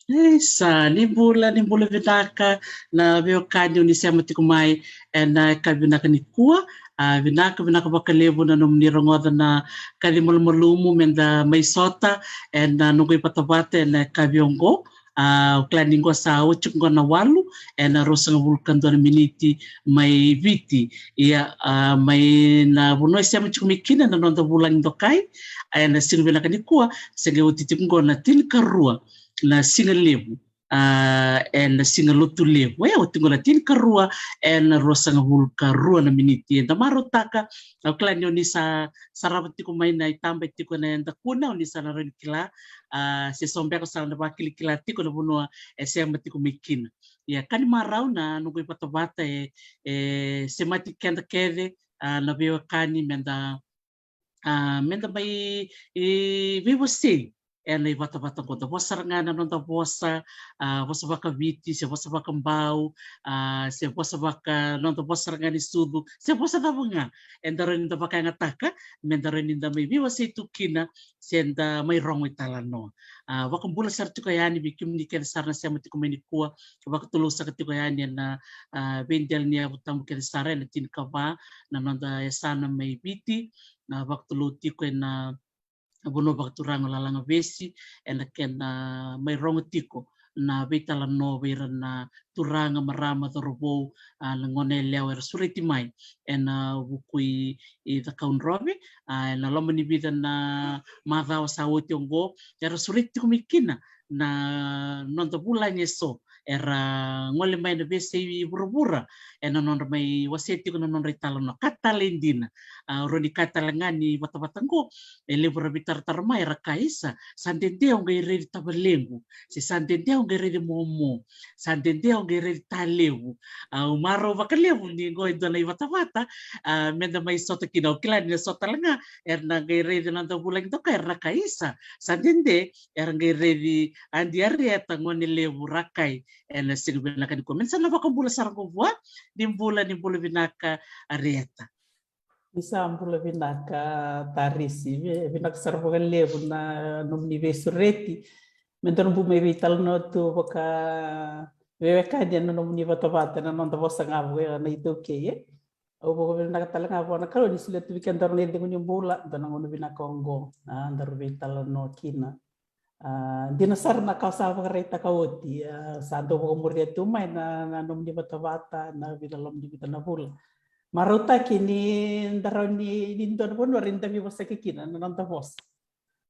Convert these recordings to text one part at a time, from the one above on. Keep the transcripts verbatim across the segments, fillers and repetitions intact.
Isa, ni bula, ni bula vinaka na veiwekani o ni sema tiko mai ena yakavi vinaka nikua. A, vinaka, vinaka vakalevu na nomuni rogoca na kaci malumalumu meda mai sota ena noqu ivatavata ena yakavi oqo. A, o kila ni qo sa oti tiko qo na walu ena ruasagavulu ka dua na miniti mai Viti. Ia, a, mai na vanua e sema tiko mai kina na noda vulagi dokai, a, ena siga vinaka nikua, se qai oti tiko qo na tinikarua na siga levu, a, ena siga lotu levu. E oti qo na tinikarua ena ruasagavulu ka rua na miniti. Eda marautaka, au kila ni o ni sa sarava tiko mai na itaba e tiko ena dakuna, o ni sa na rawa ni kila, a, se so beka sa na vakilakila tiko na vanua e sema tiko mai kina. Ia, ka ni marau na noqu ivatavata e, e semati keda kece, a, na veiwekani meda, a, meda mai, e, veivosei ena ivatavata qo. Da vosa sara ga na noda vosa, a, vosa vakaviti, se vosa vakabau, a, se vosa vaka, noda vosa sara ga ni sucu, se vosa cava ga. Eda rawa ni da vakayagataka, me da rawa ni da mai veiwasei tu kina, se da mai rogo italanoa. A, vakabula sara tiko yani vei kemuni kece sara na sema tiko mai nikua, vakatulou saka tiko yani ena, a, veidela ni yavu tabu kece sara ena tinikava na noda yasana mai Viti, na vakatulou tiko ena vanua vakaturaga o Lalagavesi, ena kena mai rogo tiko na veitalanoa vei ira na turaga, marama, cauravou, a, na gone yalewa era sureti mai ena vuku i, i Cakaudrove, a, ena loma ni vica na macawa sa oti oqo, era sureti tiko mai kina na noda vulagi eso era gole mai na veiyasai vuravura, ena nodra mai wasea tiko na nodra italanoa. Ka talei dina, a, rawa ni ka tale ga ni vatavata qo, e levu era veitaratara mai, era kaya, isa, sa dede au qai raici tavalequ, se sa dede au qai raici momo, sa dede au qai raici talevu. Au marau vakalevu ni qo e dua na ivatavata, a, me da mai sota kina. Au kila ni na sota tale ga era na qai raici na noda vulagi dokai, era na kaya, isa, sa dede era qai raici Adi Arieta, gone levu Rakai, ena siga vinaka nikua. Me da sa na vakabula sara qo vua. Ni bula, ni bula vinaka Arieta. Ni sa bula vinaka Tarisi, vi-, vinaka sara vakalevu na nomuni veisureti. Me daru bau mai veitalanoa tu vakaveiwekani ena nomuni vatavata, na noda vosa ga vua na iTaukei, e. Au vakavinavinaka tale ga vua na Kalou ni solia tu vei kedaru na icegu ni bula, dua na gauna vinaka oqo, a, daru veitalanoa kina. A, dina sara na ka au sa vakaraitaka oti, a, sa dau vakamuria tu mai na, na nomuni vatavata, na vica loma ni vica na vula. Marautaki ni da rawa ni, ni dua na vanua rawa ni da veivosaki kina na noda vosa.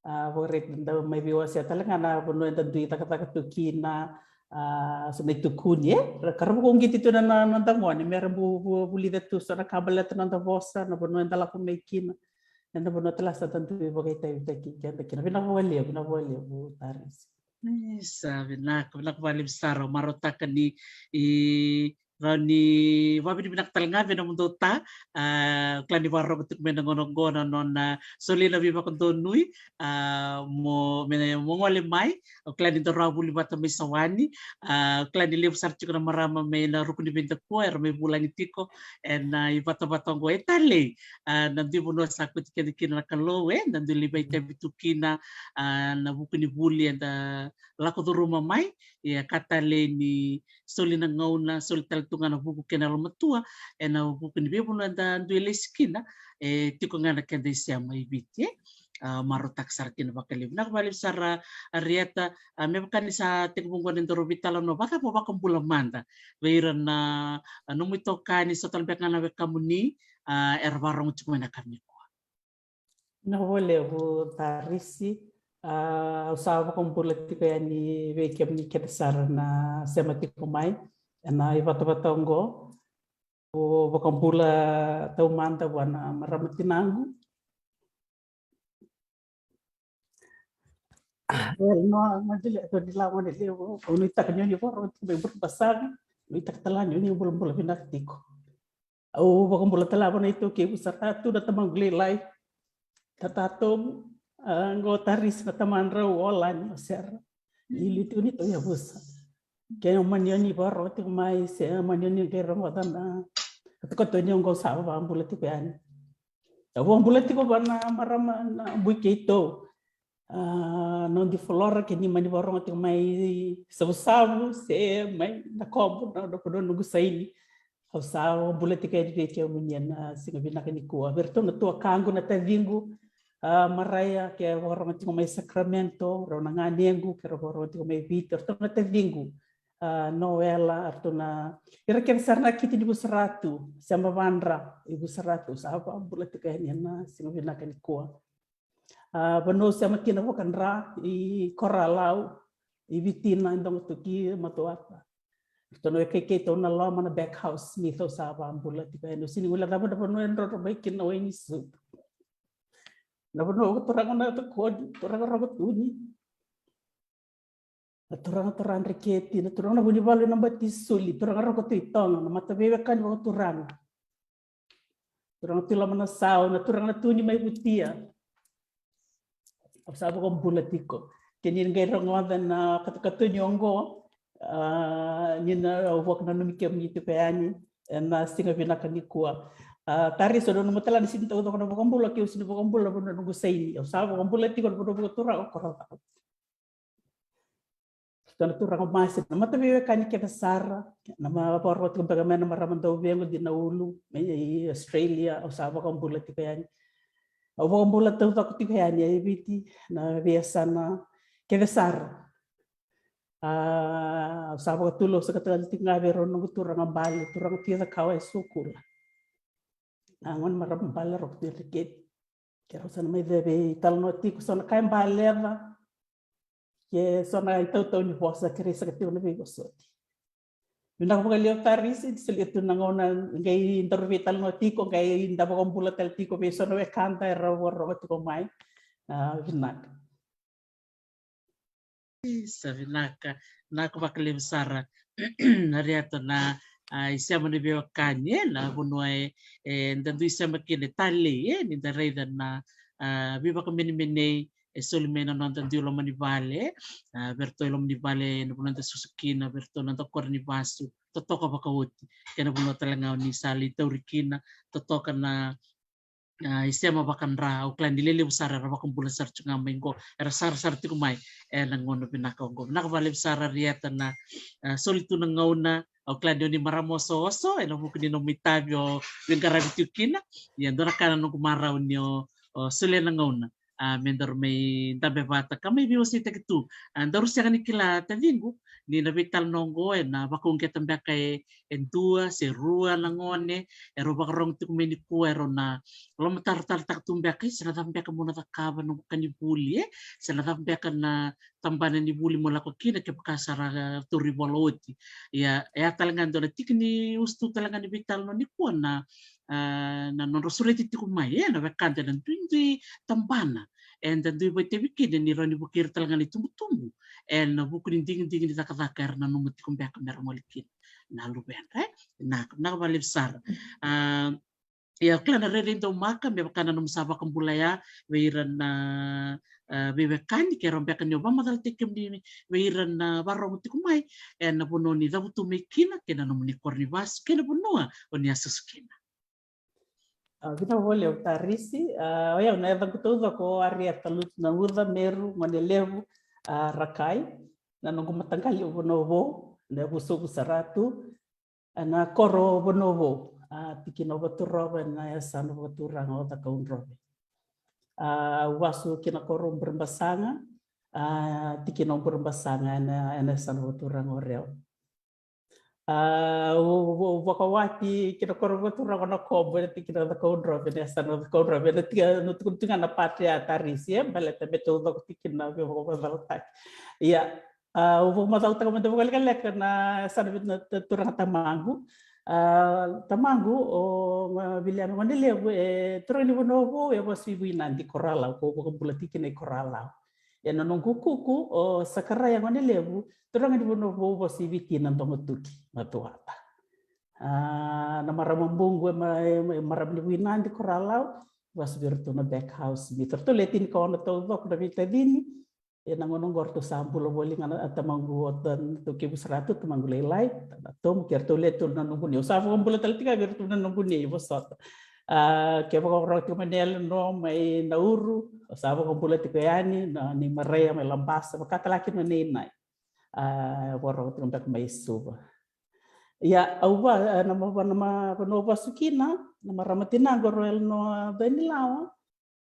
A, vakaraitaka da mai veiwasea tale ga na vanua eda dui cakacaka tu kina, a, so na itukuni, e? Ra, ka ra vakauqeti tu na, na, noda gone, me ra vu-, vu-, vulica tu so na ka baleta na noda vosa, na vanua eda lako mai kina. Ena vanua tale sa da dui vakaitavitaki keda kina. Vinaka vakalevu, vinaka vakalevu Tarisi. Isa, vinaka, vinaka vakalevu sara. Au marautaka ni, i, rawa ni vakavinavinaka tale ga vei nomudou ta, a, au kila ni vakarogo tiko mai na gauna oqo na nona solia na veivakadonui, a, mo, me, mo gole mai, au kila ni daru a vuli vata mai Sawani, a, au kila ni levu sara tiko na marama mai na ruku ni veidakua era mai vulagi tiko ena ivatavata oqo e talei. A, na dui vanua sa kauti keda kina na Kalou, e, na dui lai vakaitavi tu kina, a, na vuku ni vuli eda lako curuma mai, ia ka talei ni soli na gauna, soli tale tu ga na vuku kei na yalomatua, ena vuku ni veivanua eda dui lesi kina, e tiko ga na keda isema i Viti, e. A, marautaka sara kina vakalevu. Vinaka vakalevu sara Arieta, a, me vaka ni sa tekivu oqo na nodaru veitalanoa, vakacava vakabula mada vei ira na, a, nomu itokani, so tale beka ga na wekamuni, a, era vakarogo tiko mai na ka nikua. Vinaka vakalevu Tarisi, a, au sa vakabula tiko yani vei kemuni kece sara na sema tiko mai ena ivatavata oqo. Au vakabula taumada vua na marama tinaqu. Well, no, no, dile, dua ni lagone levu, au nuitaka ni oni voro tiko mai Burebasaga, nuitaka tale ga ni oni bulabula vinaka tiko. Au vakabula tale ga vua na iTaukei, Vusaratu, na tamaqu lailai, tatatobu, a, qo Tarisi, na tamadrau o Lani, o Sera. Ni liu tiko ni tauyavusa. Ke mani oni vakarogo tiko mai, se mani oni qai rogoca na katokatoni oqo, au sa vakabula tiko yani. Au vakabula tiko vua na marama na Bui Keitou. A, na Odi Folora, ke ni mani vakarogo tiko mai Savusavu se mai Nakobo, na, na, na noqu saini. Au sa vakabula tiko yani vei kemuni ena siga vinaka nikua. Vei iratou na tuakaqu, na taciqu, a, Maraia, ke vakarogo tiko mai Sacramento, rau na ganequ, ke rau vakarogo tiko mai Viti, ratou na taciqu, a, Noela, ratou na, ira kece sara na kiti ni Vusaratu, sema vadra i Vusaratu, sa vakabula tiko yani ena siga vinaka nikua. A, vanua au sema kina vakadra i Koralau, i Vitina, e Dogotuki, Matuata. Ratou na wekai keitou na loma, na back house, ni tou sa vakabula tiko yani. Au sega ni guilecava na vanua e drodro mai kina na wai ni sucu. Na vanua vakaturaga na Yatokoni, turaga Rokotuni. Na turaga, turaga Dreketi, na turaga na Vunivalu, na Batisuli, turaga Rokotuitoga, na mataveiwekani vakaturaga. Turaga Tuilomanasau, na turaga na Tuni mai Vutia. Au sa vakabula tiko. Ke ni qai rogoca na katakata ni oqo, a, ni na au vakananumi kemuni tiko yani ena siga vinaka nikua. A, Tarisi, au nanuma tale ni sini taucoko na vakabula, keu sini vakabula vanua noqu saini. Au sa vakabula tiko na vanua vakaturaga o Koroca. Tiko na turaga masi, na mataveiwekani kece sara, na ma vakarorogo tiko beka mai na marama Dauvequ, Dinaulu, mai Australia, au sa vakabula tiko yani. Au vakabula taucoko tiko yani e Viti, na veiyasana kece sara. A, au sa vakatulou saka tale tiko ga vei rau noqu turaga bale, turaga Tui Cakawa e Sukula. A, gone marama bale Roko Tui Dreketi. Ke rau sa na mai veitalanoa tiko so na ka e baleca, ke so na itautau ni vosa, kerei saka tiko na veivosoti. Vinaka vakalevu Tarisi, ni solia tu na gauna qai daru veitalanoa tiko, qai da vakabula tale tiko vei so na wekada era vakarorogo tiko mai. A, vinaka. Sa vinaka, vinaka vakalevu sara. Arieta na, a, isema ni veiwekani, e, na vanua e, e, da dui sema kina e talei, e, ni da raica na, a, veivakamenemenei e soli mai na noda dui loma ni vale, a, vei ratou e loma ni vale, na vanua da susu kina, vei ratou na noda koro ni vasu, totoka vakaoti, kei na vanua tale ga o ni sa lai tauri kina, totoka na, a, isema vakadra, au kila ni lelevu sara era vakabula sara tu ga mai qo, era sarasara tiko mai ena gauna vinaka oqo. Vinaka vakalevu sara Arieta na, a, soli tu na gauna, au kila ni o ni marama osooso, ena vuku ni nomu itavi o veiqaravi tiko kina. Ia dua na ka na noqu marau ni o, o solia na gauna, a, me daru mai dabe vata ka mai veiwaseitaki tu. A, daru sega ni kila taciqu ni na veitalanoa oqo ena vakauqeta beka e, e dua se rua na gone erau vakarogo tiko mai nikua, erau na lomataratarataka tu beka, e, se na cava beka mo na cakava noqu ka ni vuli, e, se na cava beka na tabana ni vuli mo lako kina kevaka sa ra tauri vola oti. Ia, e a tale ga dua na tiki ni usutu tale ga ni veitalanoa nikua na, a, na nodra sureti tiko mai, e, na wekada ena duidui tabana eda dui vakaitavi kina ni rawa ni vukei ira tale ga na itubutubu ena vuku ni digidigi ni cakacaka era nanuma tiko beka mera gole kina na luvedra, e. Vinaka, vinaka vakalevu sara. A, ia, au kila na rairai daumaka me vaka na nomu sa vakabula ya vei ira na, a, veiwekani, ke rawa beka ni o vakamacalataki kemuni vei ira na vakarorogo tiko mai ena vanua o ni cavutu mai kina, kei na nomuni koro ni vasu, kei na vanua o ni a susu kina. A, vinaka vakalevu Tarisi. A, o yau na yacaqu taucoko o Arieta Lutu Nauca Meru Gonelevu, a, Rakai. Na noqu mataqali o Vanua Vou, na yavusa o Vusaratu, ena koro o Vanua Vou, a, tikina o Vaturova, ena yasana vakaturaga o Cakaudrove. A, au vasu ki na koro o Burebasaga, a, tikina o Burebasaga, ena, ena yasana vakaturaga o Rewa. A, au, au, au vakawati ki na koro vakaturaga o Nakobo, ena tikina o Cakaudrove, ena yasana o Cakaudrove, ena tikina, na tukuna tu ga na pati ya Tarisi, e, baleta me taucoko tikina na veivakamacalataki. Ia, a, au vakamacalataka mada vakalekaleka na yasana vei na ta-, turaga tamaqu. A, tamaqu o, a, Viliame Gonelevu, e turaga ni Vanua Vou, e vasu i Vuinadi, Koralau, kau vakabula tiko kina i Koralau. Ia na noqu kuku o Sakaraia Gonelevu, turaga ni Vanua Vou, vasu i Viti, Nadomotuki, Matuata. A, na marama buqu e ma-, e ma-, e marama ni Vuinadi, Koralau, vasu vei iratou na Back House. Ni ratou le tinikaono taucoko na veitacini. Ia na gauna oqo ratou sa bula voli ga na tamaqu, o ta-, na taukei Vusaratu, tamaqu lailai, na Tomu, kei ratou le tolu na noqu nei. Au sa vakabula tale tiko vei iratou na noqu nei, vosota. A, ke vakarorogo tiko mai na yalewa mai Nauru, au sa vakabula tiko yani, na, ni Maraia mai Labasa, vaka tale kina na nei Nai. A, vakarorogo tiko beka mai Suva. Ia, au va, a, na ma-, na ma-, vanua au vasu kina, na marama tinaqu o Royal Noa Canilawa,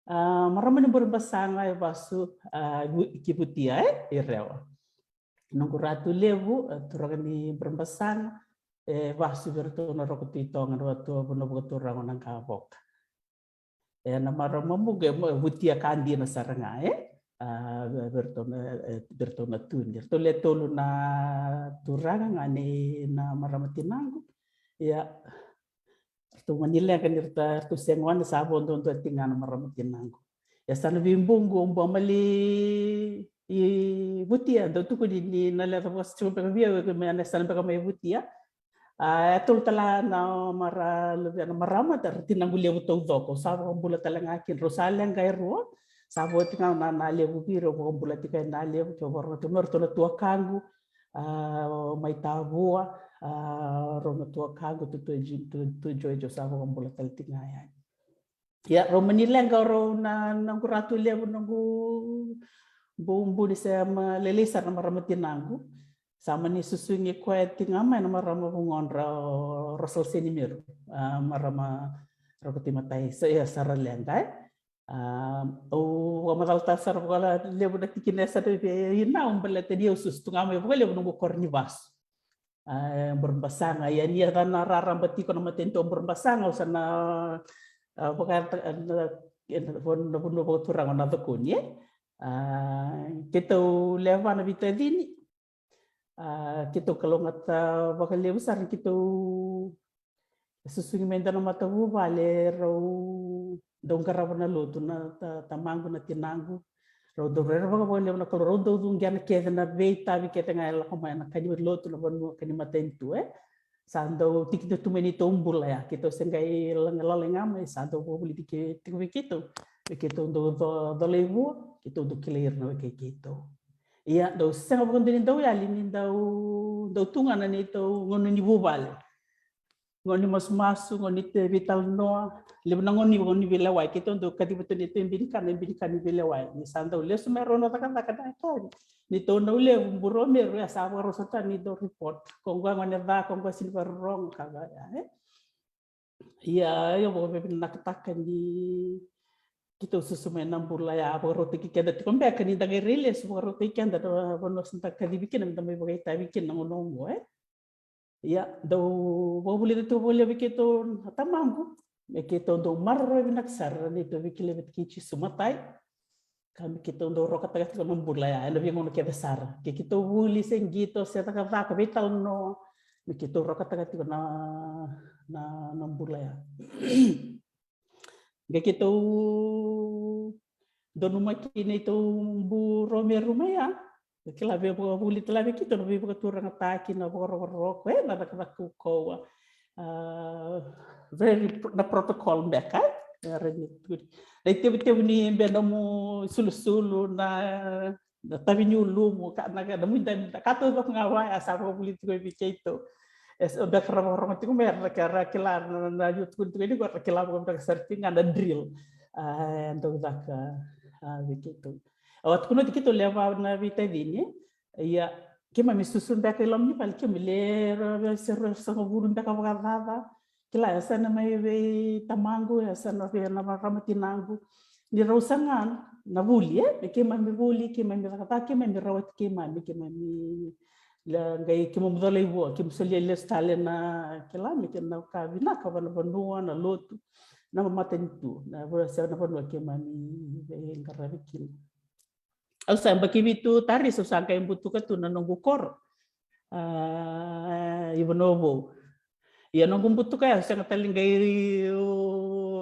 a, marama ni Burebasaga, e vasu, a, Vu-, ki Vutia, e, i Rewa. Noqu ratu levu, a, turaga ni Burebasaga, e vasu vei iratou na Roko Tui Toga, na vatu, vanua vakaturaga o Naqavoka. E, na marama buqu e Vutia ka dina sara ga, e. A, vei iratou na, e, vei iratou na tuni. Ratou le tolu na turaga ga nei na marama tinaqu. Ia, ratou mani leqa ni ratou, ratou se gone, sa vo duadua tiko ga na marama tinaqu. Ia sa na veibuqu au bau mali i Vutia, dau tukuni ni na leca vosa tiko beka vei au, me na yasana beka mai Vutia. A, e tolu tale na mara, luvena marama, tara tinaqu levu taucoko, au sa vakabula tale ga kina, rau sa leqa e rua. Sa vo tiko ga na, na levu vei ira, au vakabula tiko e na levu, ke au vakarorogo tiko mai, ratou na tuakaqu, a, mai Tavua, a, rau na tuakaqu, tu, tu, tu, tu, Joe, Joe, sa vakabula tale tiko ga yani. Ia, rau mani leqa rau na, noqu ratu levu, noqu bubuni se ma lelei sara na marama tinaqu. Sa mani susugi koya tiko ga mai na marama vugodra o Russell Senimeru, a, marama Rokotaimatai, sa, ia, sa ra leqa, e. A, au vakamacalataka sara vakalevu na tikina e sa na vei inau baleta ni au susu tu ga mai vakalevu noqu koro ni vasu. A, Burebasaga, ia ni yaco na raraba tiko na matanitu o Burebasaga, au sa na, a, vaka, na, na, na vanua vakaturaga o Nacokoni, e. A, keitou lewe va na veitacini. A, keitou kalougata vakalevu sara ni keitou susugi mai dua na matavuvale, rau dau qarava na lotu, na ta-, tamaqu, na tinaqu. Rau dau rerevaka vakalevu na Kalou, rau dau cuqena kece na veitavi kece ga e lako mai, na ka ni lotu, na vanua, ka ni matanitu, e. Sa dau tiki tu mai neitou bula ya, keitou se qai la-, lalai ga mai, sa dau vakavulici ke-, tiko vei keitou. Me keitou dau co-, colai vua, keitou dau kilai ira na wekai keitou. Ia, dau sega vakadua ni dau yali ni dau, dau tu ga na neitou gauna ni vuvale. Gauna ni masumasu, gauna ni te-, veitalanoa, levu na gauna ni, gauna ni veilewai, keitou dau kaciva tu neitou binika, na binika ni veilewai. Ni sa dau lesu mai rau na cakacaka na yakavi. Neitou Naulevu, Buremeru, ia sa vakarau sota ni dau report. Ko qo gone ca, ko qo sini vakarorogo, ka va ya, e. Ia, ia, au vakavinavinakataka ni keitou susu mai na bula ya, vakarautaki keda tiko beka ni da qai rai lesu, vakarautaki keda na vanua sa da kacivi kina, me da mai vakaitavi kina na gauna oqo, e. Ia, dau vakavulica tiko vakalevu vei keitou na tamaqu, me keitou dau maroroya vinaka sara na neitou veikilai vata kei Jisu, matai. Ka me keitou dau rokataka tiko na bula ya ena veigauna kece sara. Ke keitou vuli se qito se cakacaka, veitalanoa, me keitou rokataka tiko na, na, na bula ya. Qai keitou donumaki neitou Buremeru mai ya. Kila, vei vakavuli tale vei keitou na veivakaturagataki, na vakarokoroko, e, na cakacaka kaukauwa. A, very pr-, na protocol beka, e? Era ni tukuni. Na itevutevu ni bera nomu sulusulu, na, na tavi ni ulumu, ka, na, na muidamuida, ka taucoko ga vaya sa vakavuli tiko vei keitou. E, so beka ra vakarogo tiko me ra, ke ra kila na, na, na, io tukuni tiko ni ko ra kila vakavinaka sara tiko ga na drill. A, e dau caka, a, vei keitou. Au a tukuna oti keitou lewe va na veitacini. Ia, keimami susu beka i loma ni vale, keimami le ra, ra, se ra sagavulu beka vakacaca. Kila, e sa na mai vei tamaqu, e sa na vei na marama tinaqu. Ni rau saga na vuli, e? Me keimami vuli, keimami cakacaka, keimami rawati keimami, keimami la qai keimami colai vua, keimami solia lesu tale na, kila, me kena ka vinaka, vanavanua, na lotu, na matanitu, na vanua, se na vanua keimami veiqaravi kina. Au sa yabaki vitu tarisi, au sa qai butuka tu na noqu koro. A, i Vanua Vou. Ia noqu butuka ya, au sega tale ni qai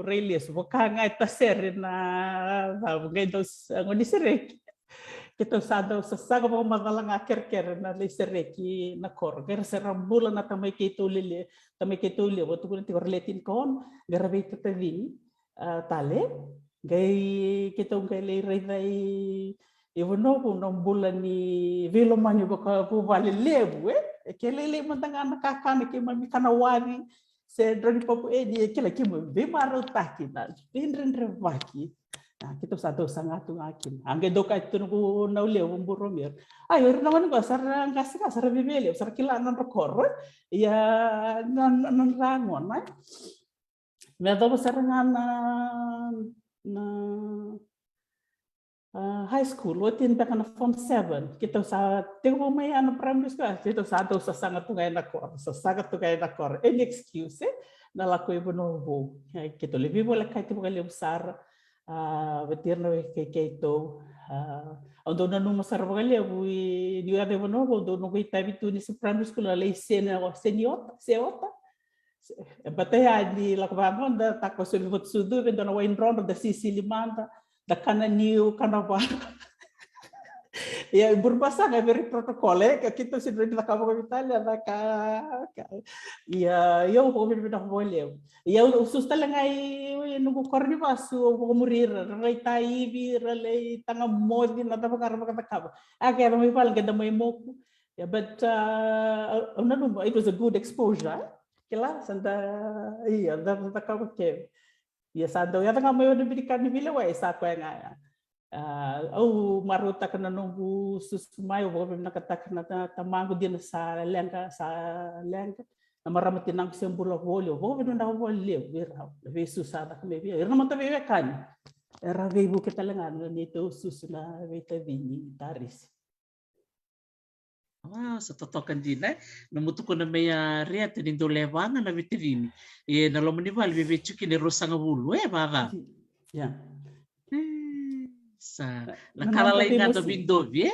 rai lesu, vaka ga e tasere na cava, qai dau s-, gone ni sereki. Keitou sa dau sasaga vakamacala ga kerekere na lai sereki na koro. Qai ra se ra bula na tamai keitou lele, tamai keitou levu, au tukuna tiko ra le tinikava, qai ra veitatacini, a, tale. Qai keitou qai lai raica i, i Vanua Vou na bula ni veilomani vakavuvale levu, e? E ke lailai mada ga na kakana keimami kana waci, se drau ni papu, e, ni kila keimami veimarautaki na veidredrevaki. A, keitou sa dau saga tu ga kina. A qai dau kaya tu noqu Naulevu, Buremeru. A, io, ira na gone qo sa ra qase ga, sa ra viavia levu, sa ra kila na nodra koro, e? Ia, na, na, na nodra gone, e? Me yacova sara ga na, na, a, high school, oti beka na form seven, keitou sa tekivu mai ya na primary school, keitou sa dau sasaga tu ga ena koro, sasaga tu ga ena koro. Any excuse, e? Na lako i Vanua Vou. E, keitou lai veivolekati vakalevu sara, a, vata ira na wekai keitou. A, au dau nanuma sara vakalevu i, niu yaco i Vanua Vou, dau noqu itavi tu ni se primary school, na lai seni, seni ota, se ota. E bata ya ni lako vaqo da takoso ni vatusucuve, dua na wai drodro, da sisili mada, da kana niu, kana vara. Ia, e buri basaga, e very protocol, e? Ka keitou sega ni rawa ni cakava vakaveitalia, caka, ka. Ia, ia, au vakavinavinaka vakalevu. Ia, au susu tale ga i, i noqu koro ni vasu, au vakamuri ira, ra lai taivi, ra lai taga moce, na cava ga ra vakacakava. A, ke yaco mai vale, qai da mai moku. Ia, but, uh, au nanuma, it was a good exposure, e? Kila, sa da, ia, da, da cakava kece. Ia sa dau yaco ga mai o na binika ni veilewai, sa koya ga ya. Ah, au marautaka na noqu susu mai, au vakavinavinakataka na ta-, tamaqu dina sa leqa, sa leqa. Na marama tinaqu se bula voli, au vakavinavinaka vakalevu vei rau. Na veisusu sa caka mai vei au. Ira na mataveiwekani. Era veivuke tale ga na neitou susu na veitacini, Tarisi. Wow, sa totoka dina, e. Na mutuku na mai a Riata ni dau levaga na veitacini. E na loma ni vale vei vei Tsuki ni rosagavulu, e, vava. Ia. E, sa, na, na kala lai gata veidovi, e?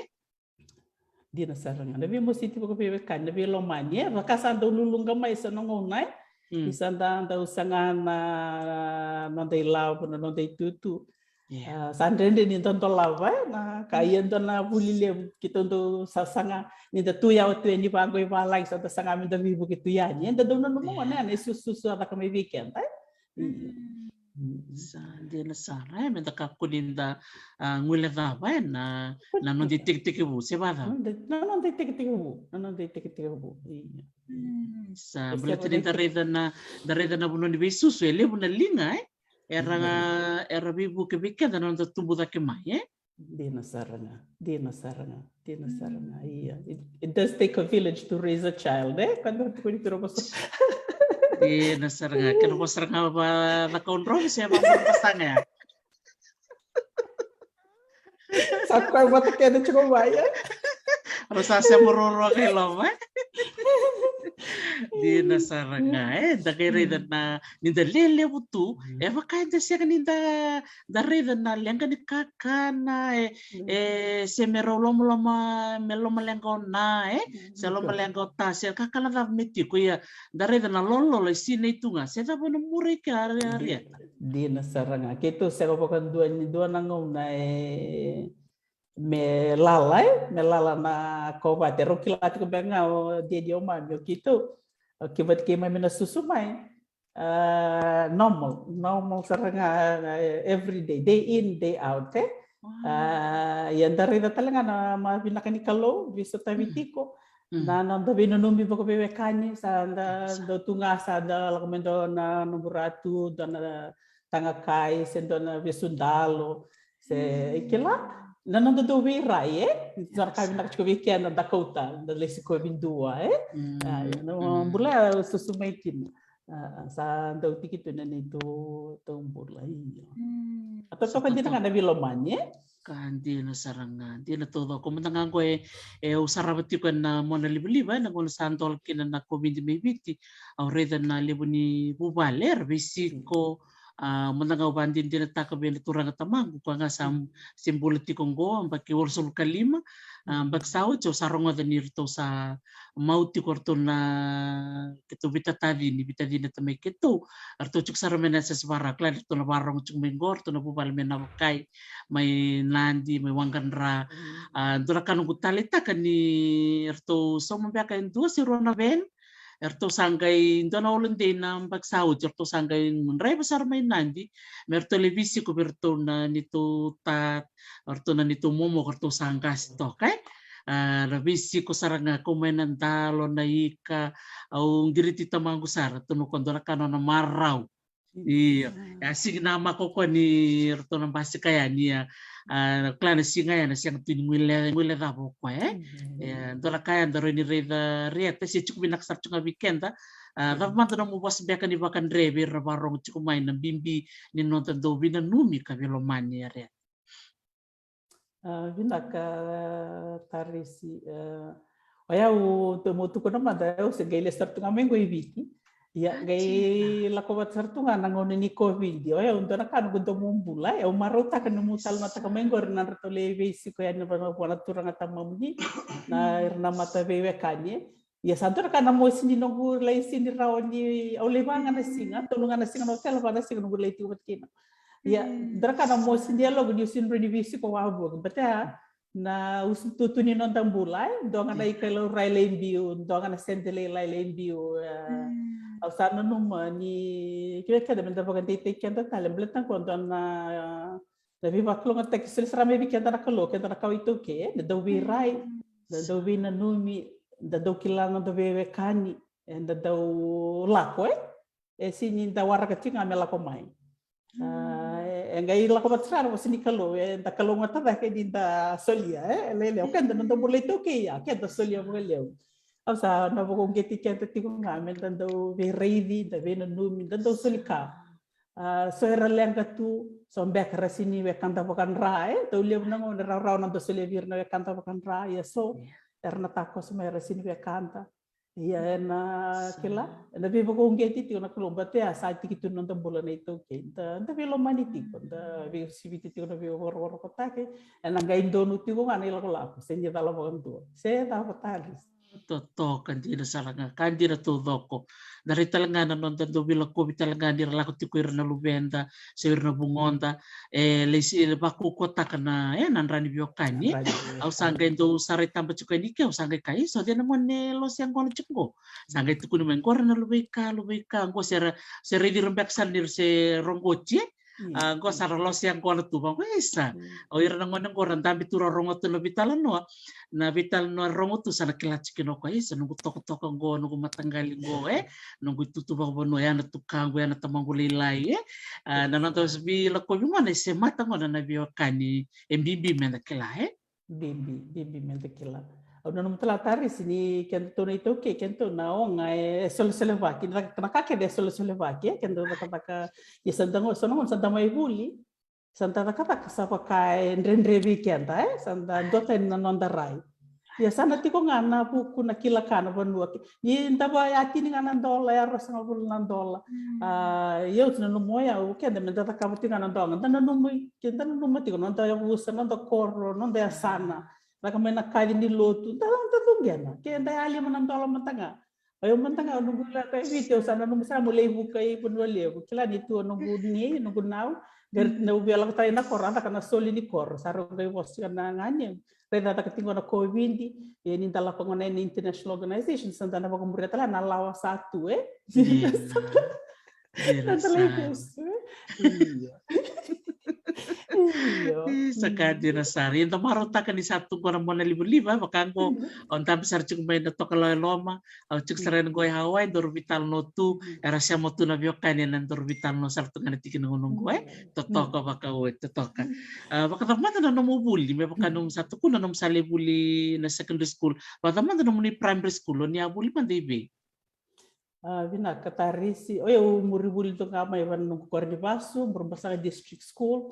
Dina sara ga. Na veimositi vakaveiwekani, na veilomani, e? Vaka sa dau luluqa mai sa na gauna, e? Mm. Ni sa da dau saga na, na noda ilavo, na noda itutu. Yeah. Ah, sa dredre ni da dolava, e, na ka ia dua na vuli levu keitou dau sasaga ni da tu yawa tu yani vaqo i valagi, sa da saga me da veivuke tu yani. E da dau nanuma gona, e, na isususu a caka mai vei keda, e. Mm. Sa dina sara, e, me da kakua ni da, ah, guilecava, e, na, na noda itekitekivu, se vacava? Na noda, na noda itekitekivu, na noda itekitekivu. Ia. Mm, sa baleta ni da raica na, da raica na vanua ni veisusu, e levu na liga, e. Era, era veivuke vei keda na noda tubu cake mai, e? Dina sara ga, dina sara ga, dina sara ga. Ia. It, it does take a village to raise a child, e? Keda tukuni tu na vosa. Dina sara ga, kena vosa sara ga va, vakaudrovi se vakaudrovi saga ya. Sa koya vata kece tiko mai, e? Rau sa sema ruarua kai loma, e? Dina sara ga, e? Da qai raica na, ni da lelevu tu, e vaka eda sega ni da, da raica na leqa ni kakana, e, e, se me rau lomaloma, me lomaleqa o na, e? Se lomaleqa o ta, se kakana cava me tiko, ia, da raica na lololo e sinai tu ga, se cava na murai ke a ria. Dina sara ga. Keitou sega vakadua ni dua na gauna e me lala, e? Me lala na kovate. Rau kila tiko beka ga o dedi o mami, o keitou. O kei vata keimami na susu mai. Ah, normal, normal sara ga, eh, every day, day in, day out, e? Wow. Ah, ia da raica tale ga na ma vinaka ni Kalou, veisotavi tiko. Mm. Na, na noda veinanumi vakaveiwekani, sa da, dua tu ga sa da lako mai dua na noqu ratu, dua na tagakai, se dua na vesudalo, se, mm, kila, na noda dau veirai, e? Dua na ka vinaka tiko vei keda, da kauta, da lai sikovi dua, e? Mm. Ah, ia, na, mm, bula ya susu mai kina. Ah, sa dau tiki tu na neitou, tou bula, io. Mm. A totoka dina ga na veilomani, e? Ka dina sara ga, dina taucoko. Mada ga qo e, e au sarava tiko ena monalivaliva, ena gauna sa dola kina na COVID mai Viti, au raica na levu ni vuvale era veisiko, a, mada ga au vakadinadinataka vei na turaga tamaqu, koya ga sa, mm, se bula tiko qo, yabaki walusagavulu ka lima, a, mm, yabaki sa oti, au sa rogoca ni ratou sa mau tiko ratou na, keitou veitatacini, veitacini e tamai keitou, ratou tiko sara mai na yasayasa Varawa, kila ni ratou na vakarogo tiko mai qo, ratou na vuvale mai Navakai, mai Nadi, mai Waqadra. Mm. A, dua na ka noqu taleitaka ni ratou sauma beka e dua se rua na van, eratou sa qai, dua na holiday na yabaki sa oti, eratou sa qai draiva sara mai Nadi, me ratou lai veisiko vei ratou na neitou ta, ratou na neitou momo, ratou sa qase toka, e? A, ra veisiko sara ga, kau mai na dalo, na ika, au qiriti tamaqu sara, tukuna o koya dua na ka nona marau. Io, mm, e a sigi na mako koya ni ratou na basika yani, a, a, kila na siga ya na sega tu ni guile, guilecava o koya, e? Mm. E, dua na ka ya da rawa ni raica, Riata, se tiko vinaka sara tu ga vei keda, a, cava mada nomu vosa beka ni vakadre vei ira vakarogo tiko mai na bibi ni noda dau veinanumi ka veilomani, Riata? A, vinaka, Tarisi, a, o yau, tou mo tukuna mada, o yau se qai lesu sara tu ga mai qo i Viti. Ia, qai lako vata sara tu ga na gauna ni COVID. O yau, dua na ka noqu domo bula, e, au marautaka nomu talanoataka mai qori na nodratou lai veisiko yani vua na turaga tamamuni, na, ira na mataveiwekani. Ia sa dua na ka na mosi ni noqu lai sega ni rawa ni, au lai va ga na siga, tolu ga na siga na otela, va na siga noqu lai tiko vata kina. Ia, mm, dua na ka na mosi ni yaloqu niu sega ni rawa ni veisiko wavoki. But, a, na usututu ni noda bula, e? Dua ga na ikalou rai lai biu, dua ga na sede lailai lai biu, e. Au sa nanuma ni, kevaka keda me da vakadeitaki keda tale, baleta qo dua na, na veivakalougatataki soli sara mai vei keda na Kalou, keda na kawa iTaukei, e? Da dau veirai, da dau veinanumi, da dau kila na noda veiwekani, e, da dau lako, e? E sini da waraka tiko ga me lako mai. A, e, e qai lako vata sara vosa ni Kalou, e da kalougata cake ni da solia, e, e lailai. O keda na noda bula iTaukei ya, keda solia vakalevu. Au sa na vakauqeti keda tiko ga me da dau veiraici, da veinanumi, da dau soli ka. A, so era leqa tu, so beka ra sini wekada vakadra, e, dau levu na gauna e rawarawa na da solia vei ira na wekada vakadra, ia so era na takoso mai era sini wekada. Ia ena kila, ena veivakauqeti tiko na Kalou, baleta ya sa tiki tu na noda bula na iTaukei. Da, da veilomani tiko, da veisiviti tiko na veivakarokorokotaki, ena qai donu tiko ga na ilakolako, se ni cala vakadua. Se cava tale. Totoka dina sara ga, ka dina taucoko. Da rai tale ga na noda dau veilakovi tale ga ni ra lako tiko ira na luveda, se ira na vugoda, e, lai si, lai vakaukauwataka na, e, na dra ni veiwekani. Au sa qai dau sa rai taba tiko yani ke, au sa qai kaya, isa, o cei na gone losi yaqona tiko qo? Sa qai tukuni mai, qo ra na luveika, luveika, qo se ra, se raici ira beka sara ni ra se roqoti, e? A, qo sa ra losi yaqona tu vaqo, isa. O ira na gone qo ra dabe tu ra rogo tu na veitalanoa. Na veitalanoa rogo tu sa na kila tiko kina o koya, isa, noqu tokatoka qo, noqu mataqali qo, e? Noqu itutu vakavanua, ya na tukaqu, ya na tamaqu lailai, e? A, na noda veilakovi gona, e semata gona na veiwekani, e bibi me da kila, e? Bibi, bibi me da kila. Au nanuma tale, Tarisi, ni kedatou na iTaukei, kedatou na oga e solesolevaki, na ka, na ka kece e solesolevaki, e, keda cakacaka, ia sa da qo, so na gauna sa da mai vuli, sa da cakacaka sa vaka e dredre vei keda, e, sa da duatani na noda rai. Ia sa na tiko ga na vuku na kila ka na vanua. Ni da va ya tini ga na dola, ya ruasagavulu na dola. A, ia au tu nanuma o yau, keda me da cakava tiko ga na dola. Da nanuma, ke da nanuma tiko, noda yavusa, noda koro, noda yasana. Caka mai na kaci ni lotu, da, da cuqena. Ke da yalima na dola mada ga. O yau mada ga, au noqu lako e Viti, au sa nanuma sara meu lai vuka i Vanua Levu. Kila ni tu o noqu nei, noqu nau, qai na u via lako tale na koro, a caka na soli ni koro. Sa rau qai vosa tiko na ganemu. Raica caka tiko na COVID, ia ni da lako gona ena international organization, sa da na vakamuria tale na lawa sa tu, e? Io. Io, na sa. Io. Io. Io, sa ka dina sara. Ia da marautaka ni sa tu qo na monalivaliva, vaka qo, o dabe sara tiko mai na tokalau e loma, au tiko sara yani qo e Hawaii, daru veitalanoa tu, era sema tu na veiwekani ena daru veitalanoa sara tu ga na tikina qo noqu, e? Totoka vakaoti, totoka. A, vakacava mada na nomu vuli, me vaka nomu sa tukuna nomu sa lai vuli na secondary school. Vakacava mada nomuni primary school, o ni a vuli mada i vei? A, vinaka Tarisi. O yau muri vuli toka mai vei noqu koro ni vasu, Burebasaga District School.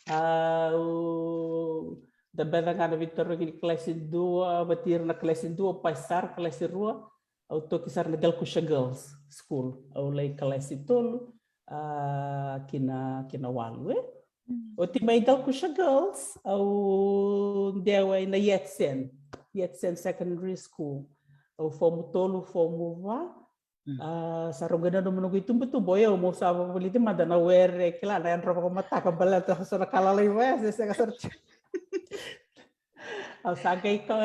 A, au dabeca ga na veitarogi ni kalasi dua, vata ira na kalasi dua, pai sara kalasi rua. Au toki sara na Dalkusha Girls School. Au lai kalasi tolu, a, ki na, ki na walu, e? Oti mai Dalkusha Girls, au dewa ina Yatsen, Yatsen Secondary School. Au fomu tolu, fomu va. A, sa rau qai nanuma noqu itubutubu, o yau meu sa vakavulici mada na were, kila na yadra vakamataka, baleta so na ka lalai vaya, se sega sara. Au sa qai ka,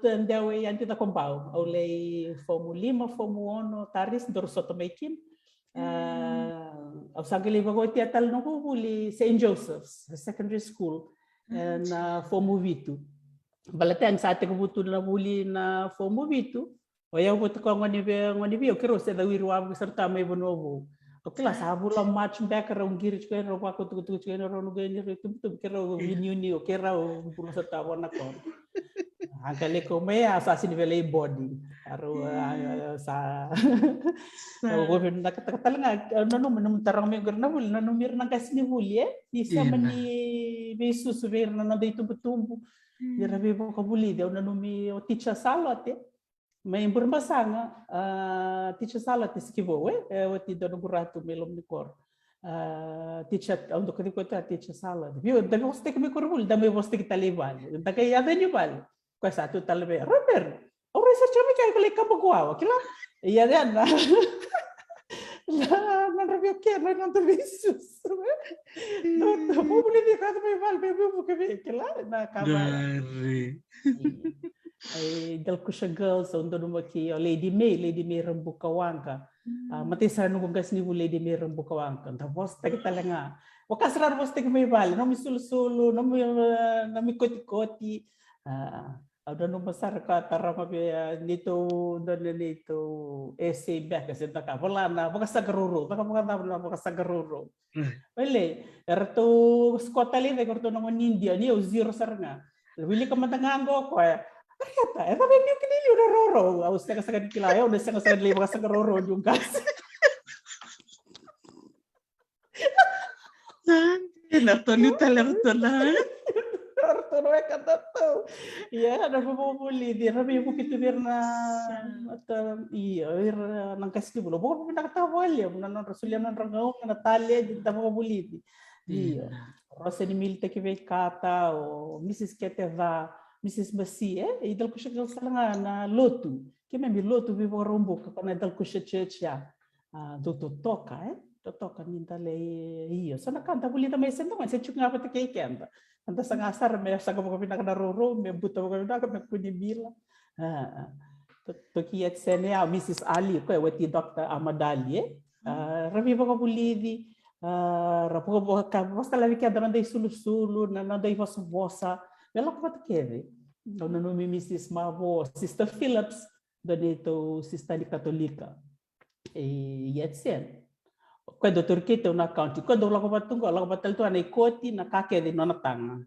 dewa i Adi Cakobau. Au lai fomu lima, fomu ono, Tarisi, daru sota mai kina. A, au sa qai lai vakaotia tale noqu vuli Saint Joseph's Secondary School, ena fomu vitu. Baleta ni sa tekivu tu na vuli na fomu vitu. O yau vata ko gone vei, gone vei au, keirau se cawiri wavoki sara tu mai Vanua Vou. Au kila sa vula March beka rau qiri tiko yani, rau vakautukutuku tiko yani, rau nuqu yani, rau tubutubu, keirau viniuniu, keirau bula sara tu vua na koro. A, qai lai kau mai ya, sa sini via lai boarding. A, rau, a, sa. Au vinakataka tale ga, au nanuma, nanuma taroga mai qori na vuli, nanumi ira na qasenivuli, e? Ni sema ni veisusu vei ira na noda itubutubu. Ni ra veivakavulici, au nanumi o teacher Salote. Mai Burebasaga, a, teacher Salote Sikivou, e, e oti dua noqu ra tu mai loma ni koro. A, teacher, au dau kacivi koya tu a teacher Salote. Viu, da veivosataki mai koronivuli, da mai vosataki tale i vale. Da qai yaco yani i vale. Koya sa tu tale vei, Robert, au rai sara tiko mai kea, iko lai kaba qo wawa, kila? Ia, ia na. Na nodra vei o kena, na nodra vei susu. Vulici koya mai vale, me vuke vei kila na ka vale. E Dalkusha Girls, au nanuma kei o Lady May, Lady May Rabuka Waqa. A, matai sara noqu qasenivuli Lady May Rabuka Waqa. Da vosataki tale ga. Vaka sara na vosataki mai vale, nomu isulusulu, nomu, e, nomu ikotikoti. A, au nanuma sara ka taroga vei, a, neitou, dua na neitou essay beka se dua ka, vola na vakasaqarourou, caka vakacava na vakasaqarourou. Wele, eratou score tale i cake o ratou na gone ni Idia, ni au zero sara ga. Wilika mada ga qo o koya. Reta, e cava e niu kina i liu na rourou? Au sega sara ga ni kila, au na sega sara ga ni lai vakasaqarourou niu qase. Sade, na toliu tale ratou na. Ratou na weka tatou. Ia, na vakavulici, ra veivuke tu vei ira na, io, ira na qasenivuli. Vakavinakataka vakalevu na nodra solia na nodra gauna, na taledi, da vakavulici. Io. Rosa ni Militaki Veikata, o Mrs Kete Ca, Mrs Masi, e, e Dalkusha Girls sara ga na lotu. Keimami lotu vei Vakaraubuka, ko na Dalkusha Church ya. A, dou totoka, e? Totoka ni da lai, io. So na ka da vulica mai se da gone, se tiko ga vata kei keda. Da saga sara me saga vakavinaka na rourou, me buta vakavinaka, me kua ni mila. A, a. Toki Yatsen ya, Mrs Ali, koya wati Doctor Ahmad Ali, e? A, ra veivakavulici, a, ra vakavaka, vakasalavi keda na noda isulusulu, na noda ivosavosa. Me lako vata kece. Au nanumi Mrs Mavo, Sister Phillips, dua neitou sister ni Katolika. E Yatsen. Koya dau tauri keitou na account. Koya dau lako vata tu qo, lako vata tale tu ga na ikoti, na ka kece i nona taga.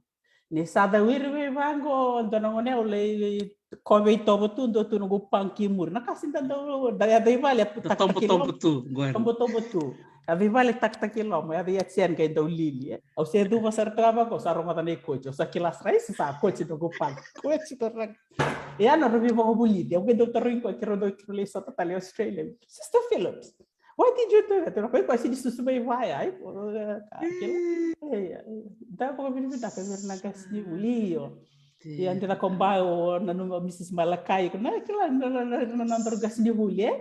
Ni sa cawiri vei vaqo, dua na gone au lai koya veitovo tu, dua tu noqu punk i muri. Na ka si da dau, da yaco i vale, e puta tobotobo tu. Tobotobo tu. Yaco i vale takitaki loma, yaco i Yatsen qai dau lili, e. Au se cuva sara tu ga vaqo, sa rogoca na ikoti. Au sa kila sara, isi sa koti noqu punk. Koti noqu punk. Ia na ra veivakavulici, au qai dau tarogi koya, keirau dau, keirau lai sota tale i Australia. Sister Phillips, why did you do that? Koya, koya sega ni susu mai vaya, ai. Da vakavinavinaka vei ira na qasenivuli, io. Ia, dina ko bau, nanuma Mrs Malakai, ko na kila na, na, na, na nodaru qasenivuli, e?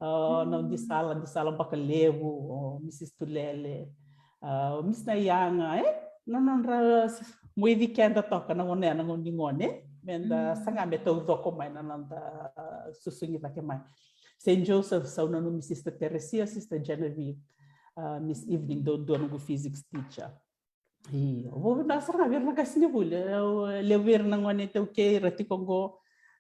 A, na Disala, Disala Bakalevu, o Mrs Tulele, a, o Mrs Naiyaga, e? Na nodra moici keda toka na gone, na gone ni gone, e? Meda saga me taucoko mai na noda, a, susugi cake mai. Saint Joseph's, au nanumi Sister Teresia, Sister Genevieve, a, Miss Evening, dua, dua noqu physics teacher. Io, vakavinaka sara ga vei ira na qasenivuli, e, levu vei ira na gone iTaukei ra tiko qo,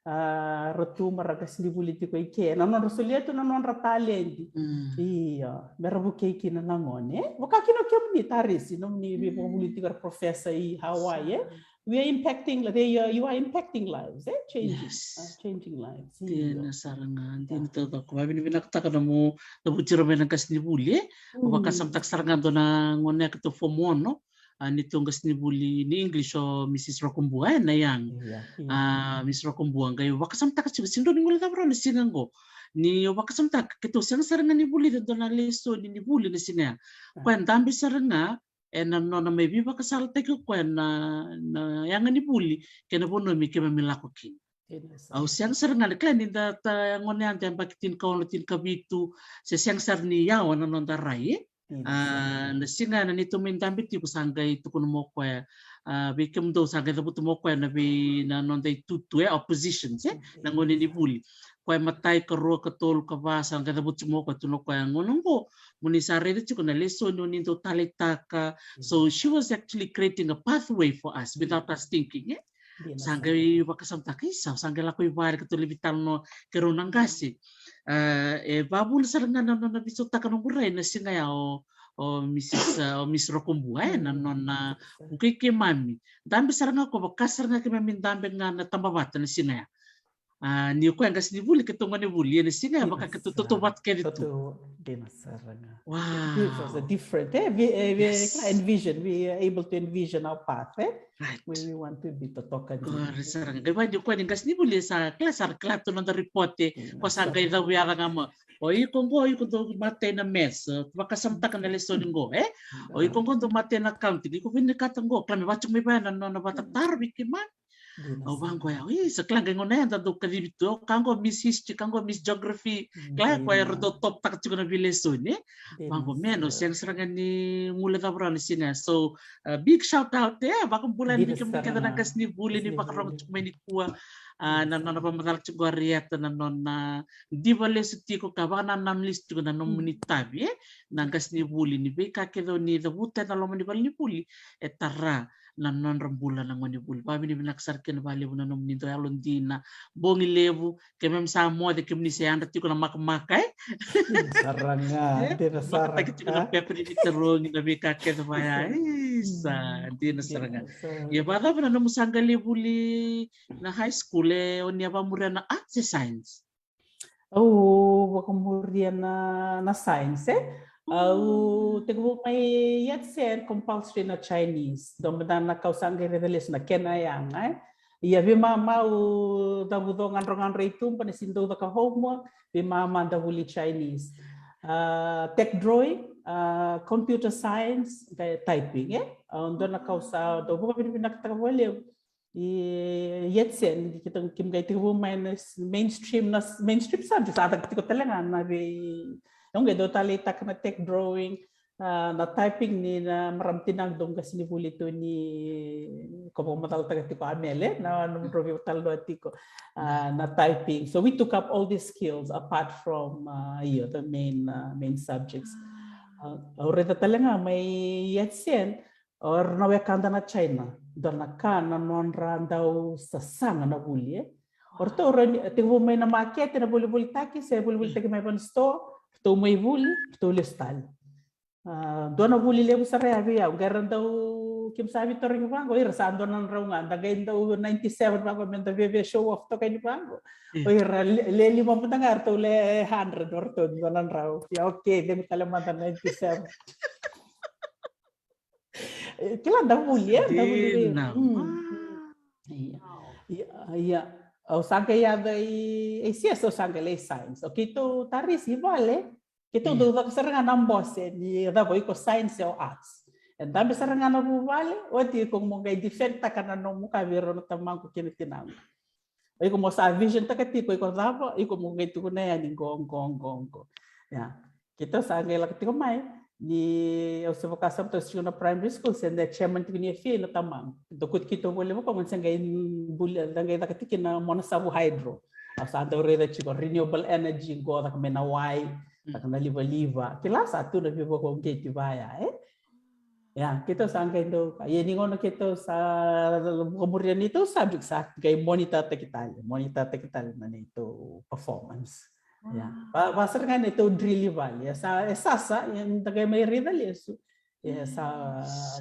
a, ra tu me ra qasenivuli tiko i ke. Na nodra solia tu na nodra taledi. Io, me ra vukei kina na gone. Vaka kina o kemuni Tarisi, nomuni veivakavuli tiko, era professor i Hawaii, e? We are impacting, they are, you are impacting lives, e? Changing, a, changing lives. Dina sara ga, dina taucoko. Vakavinavinakataka na nomu cavuti ira mai na qasenivuli, e? Au vakasamataka sara ga dua na gone yakatou form ono, a, neitou qasenivuli ni English, o Mrs Rokobua, e, Naiyaga. A, Mrs Rokobua, qai vakasamataka tiko, sega ni guilecava rawa na siga qo. Niu vakasamataka, keitou sega sara ga ni vulica dua na lesoni ni vuli na siga ya. Koya dabe sara ga ena nona mai veivakasalataki o koya na, na yaga ni vuli kei na vanua me keimami lako kina. Au sega sara ga ni kila ni da, da gone yada yabaki tinikaono, tinikavitu, se sega sara ni yawa na noda rai, e? A, na siga ya na neitou mai dabe tiko sa qai tukuna mai o koya, a, vei kemudou sa qai cavuta mai o koya na vei, na noda itutu, e, oppositions, e? Na gone ni vuli. Koya matai, karua, katolu, kava, sa qai cavuta mai o koya, tukuna o koya, gone qo, mo ni sa raica tiko na lesoni o ni dau taleitaka. So she was actually creating a pathway for us without us thinking, e? Sa qai vakasamataka, isa, sa qai lako i vale, keitou lai veitalanoa, keirau na qase. A, e vavuna sara ga na nona veisautaka noqu rai na siga ya o, o Mrs, a, o Miss Rokobua, e, na nona vukei keimami. Dabe sara ga ko vaka sara ga keimami dabe ga na tabavata na siga ya. A, ni o koya qasenivuli, keitou gonevuli, ia na siga ya vaka keitou tautauvata kece tu. Dina sara ga. Wow. It gives us a different, e, we, e, we can envision, we are able to envision our path, e? Right. Where we want to be, totoka dina. Qori sara ga. Qai vaka ni o koya ni qasenivuli, sa kila, sa kila tu noda ripote, ko sa qai cavuyaca ga mai. O iko qo, o iko dau matai na maths, vakasamataka na lesoni qo, e? O iko qo dau matai na accounting, iko vinakata qo, kila me vaka tiko mai vaya na nona vakatataro vei keimami. Au vaqo ya, oi, sa kila qai gauna ya da dau kacivi tu, au ka qo Miss History, ka qo Miss Geography, kila ya koya era dau top taka tiko na veilesoni, e? Vaqo me no sega sara ga ni gule cava rawa na siga ya. So, uh, big shout out, e, vakabula yani vei kemuni kece na qasenivuli ni vakarogo tiko mai nikua. Uh, na nona vakamacala tiko qo Arieta na nona diva lesu tiko ka vakanananu lesu tiko na nomuni tavi, e? Na qasenivuli ni veika kece o ni cavuta ena loma ni valenivuli, e tara na nodra bula na gonevuli. Vakavinavinaka sara kina vakalevu na nomuni dau yalodina. Bogi levu, keimami sa moce kemuni se yadra tiko na makamaka, e? Sara ga, e? Dina sara. Vakataki tiko na pepa ni veitarogi, na veika kece vaya. Isa, dina sara ga. Ia vakacava na nomu sa qai lai vuli na high school, e, o ni a vakamuria na arts e science? Au vakamuria na, na science, e? Au tekivu mai Yatsen compulsory na Chinese. Dua mada na ka au sa qai raica lesu na kena yaga, e? Ia vei mama au cavuco gadrogadro i tuba ni sega ni dau caka homework, vei mama da vuli Chinese. Uh, tech drawing, uh, computer science, typing, e? Uh, dua na ka au sa dau vakavinavinakataka vakalevu. I Yatsen, keitou, keimami qai tekivu mai na mainstream, na mainstream subjects, sa caka tiko tale ga na vei, au qai dau taleitaka na tech drawing, ah, na typing ni na marama tinaqu dau qasenivuli tu ni ko vakamacalataka tiko Amele, na nomudrau veitalanoa tiko, ah, na typing. So we took up all these skills apart from, ah, io, the main, ah, main subjects. Ah, au raica tale ga mai Yatsen, o ira na wekada na China, dua na ka na nodra dau sasaga na vuli, e? O ratou ra ni, tekivu mai na makete na volivolitaki, se volivolitaki mai vana store, ratou mai vuli, ratou lesu tale. Ah, dua na vuli levu sara ya vei au, qai ra dau, keimami sa veitarogi vaqo, ira sa dua na drau ga, da qai dau ninety-seven vaqo, me da veve show off toka ni vaqo. O ira le, le lima mada ga, ratou le hundred, o ratou dua na drau. Ia, okay, cegu tale mada ninety-seven. Kila da vuli, e? Da vuli vei. Dina. Mm, mm. Ia. Ia, ia. Au sa qai yaco i, i A C S, au sa qai lai science. O keitou Tarisi i vale, keitou dau caka sara ga na bose ni cava, iko science o arts. E dabe sara ga na vuvale, oti iko mo qai defend taka na nomu ka vei rau na tamaqu kei na tinaqu. Iko mo sa vision taka tiko, iko cava, iko mo qai tukuna yani qo, qo, qo, qo. Ia. Keitou sa qai lako tiko mai, ni au se vakasama, au se tiko na primary school, se da chairman tiko ni F A na tamaqu. Keitou kuti keitou voli vaka, qo se qai buli, da qai caka tiko na Monasavu Hydro. Au sa dau raica tiko renewable energy, qo caka mai na wai, caka na livaliva. Kila sa tu na veivakauqeti vaya, e? Ia, keitou sa qai dau, ia ni gauna keitou sa vakamuria neitou subject, sa qai monitor taki tale, monitor taki tale na neitou performance. Ia, va, va sara ga neitou drill i vale, ia sa, e sasa, ia da qai mai raica lesu. Ia sa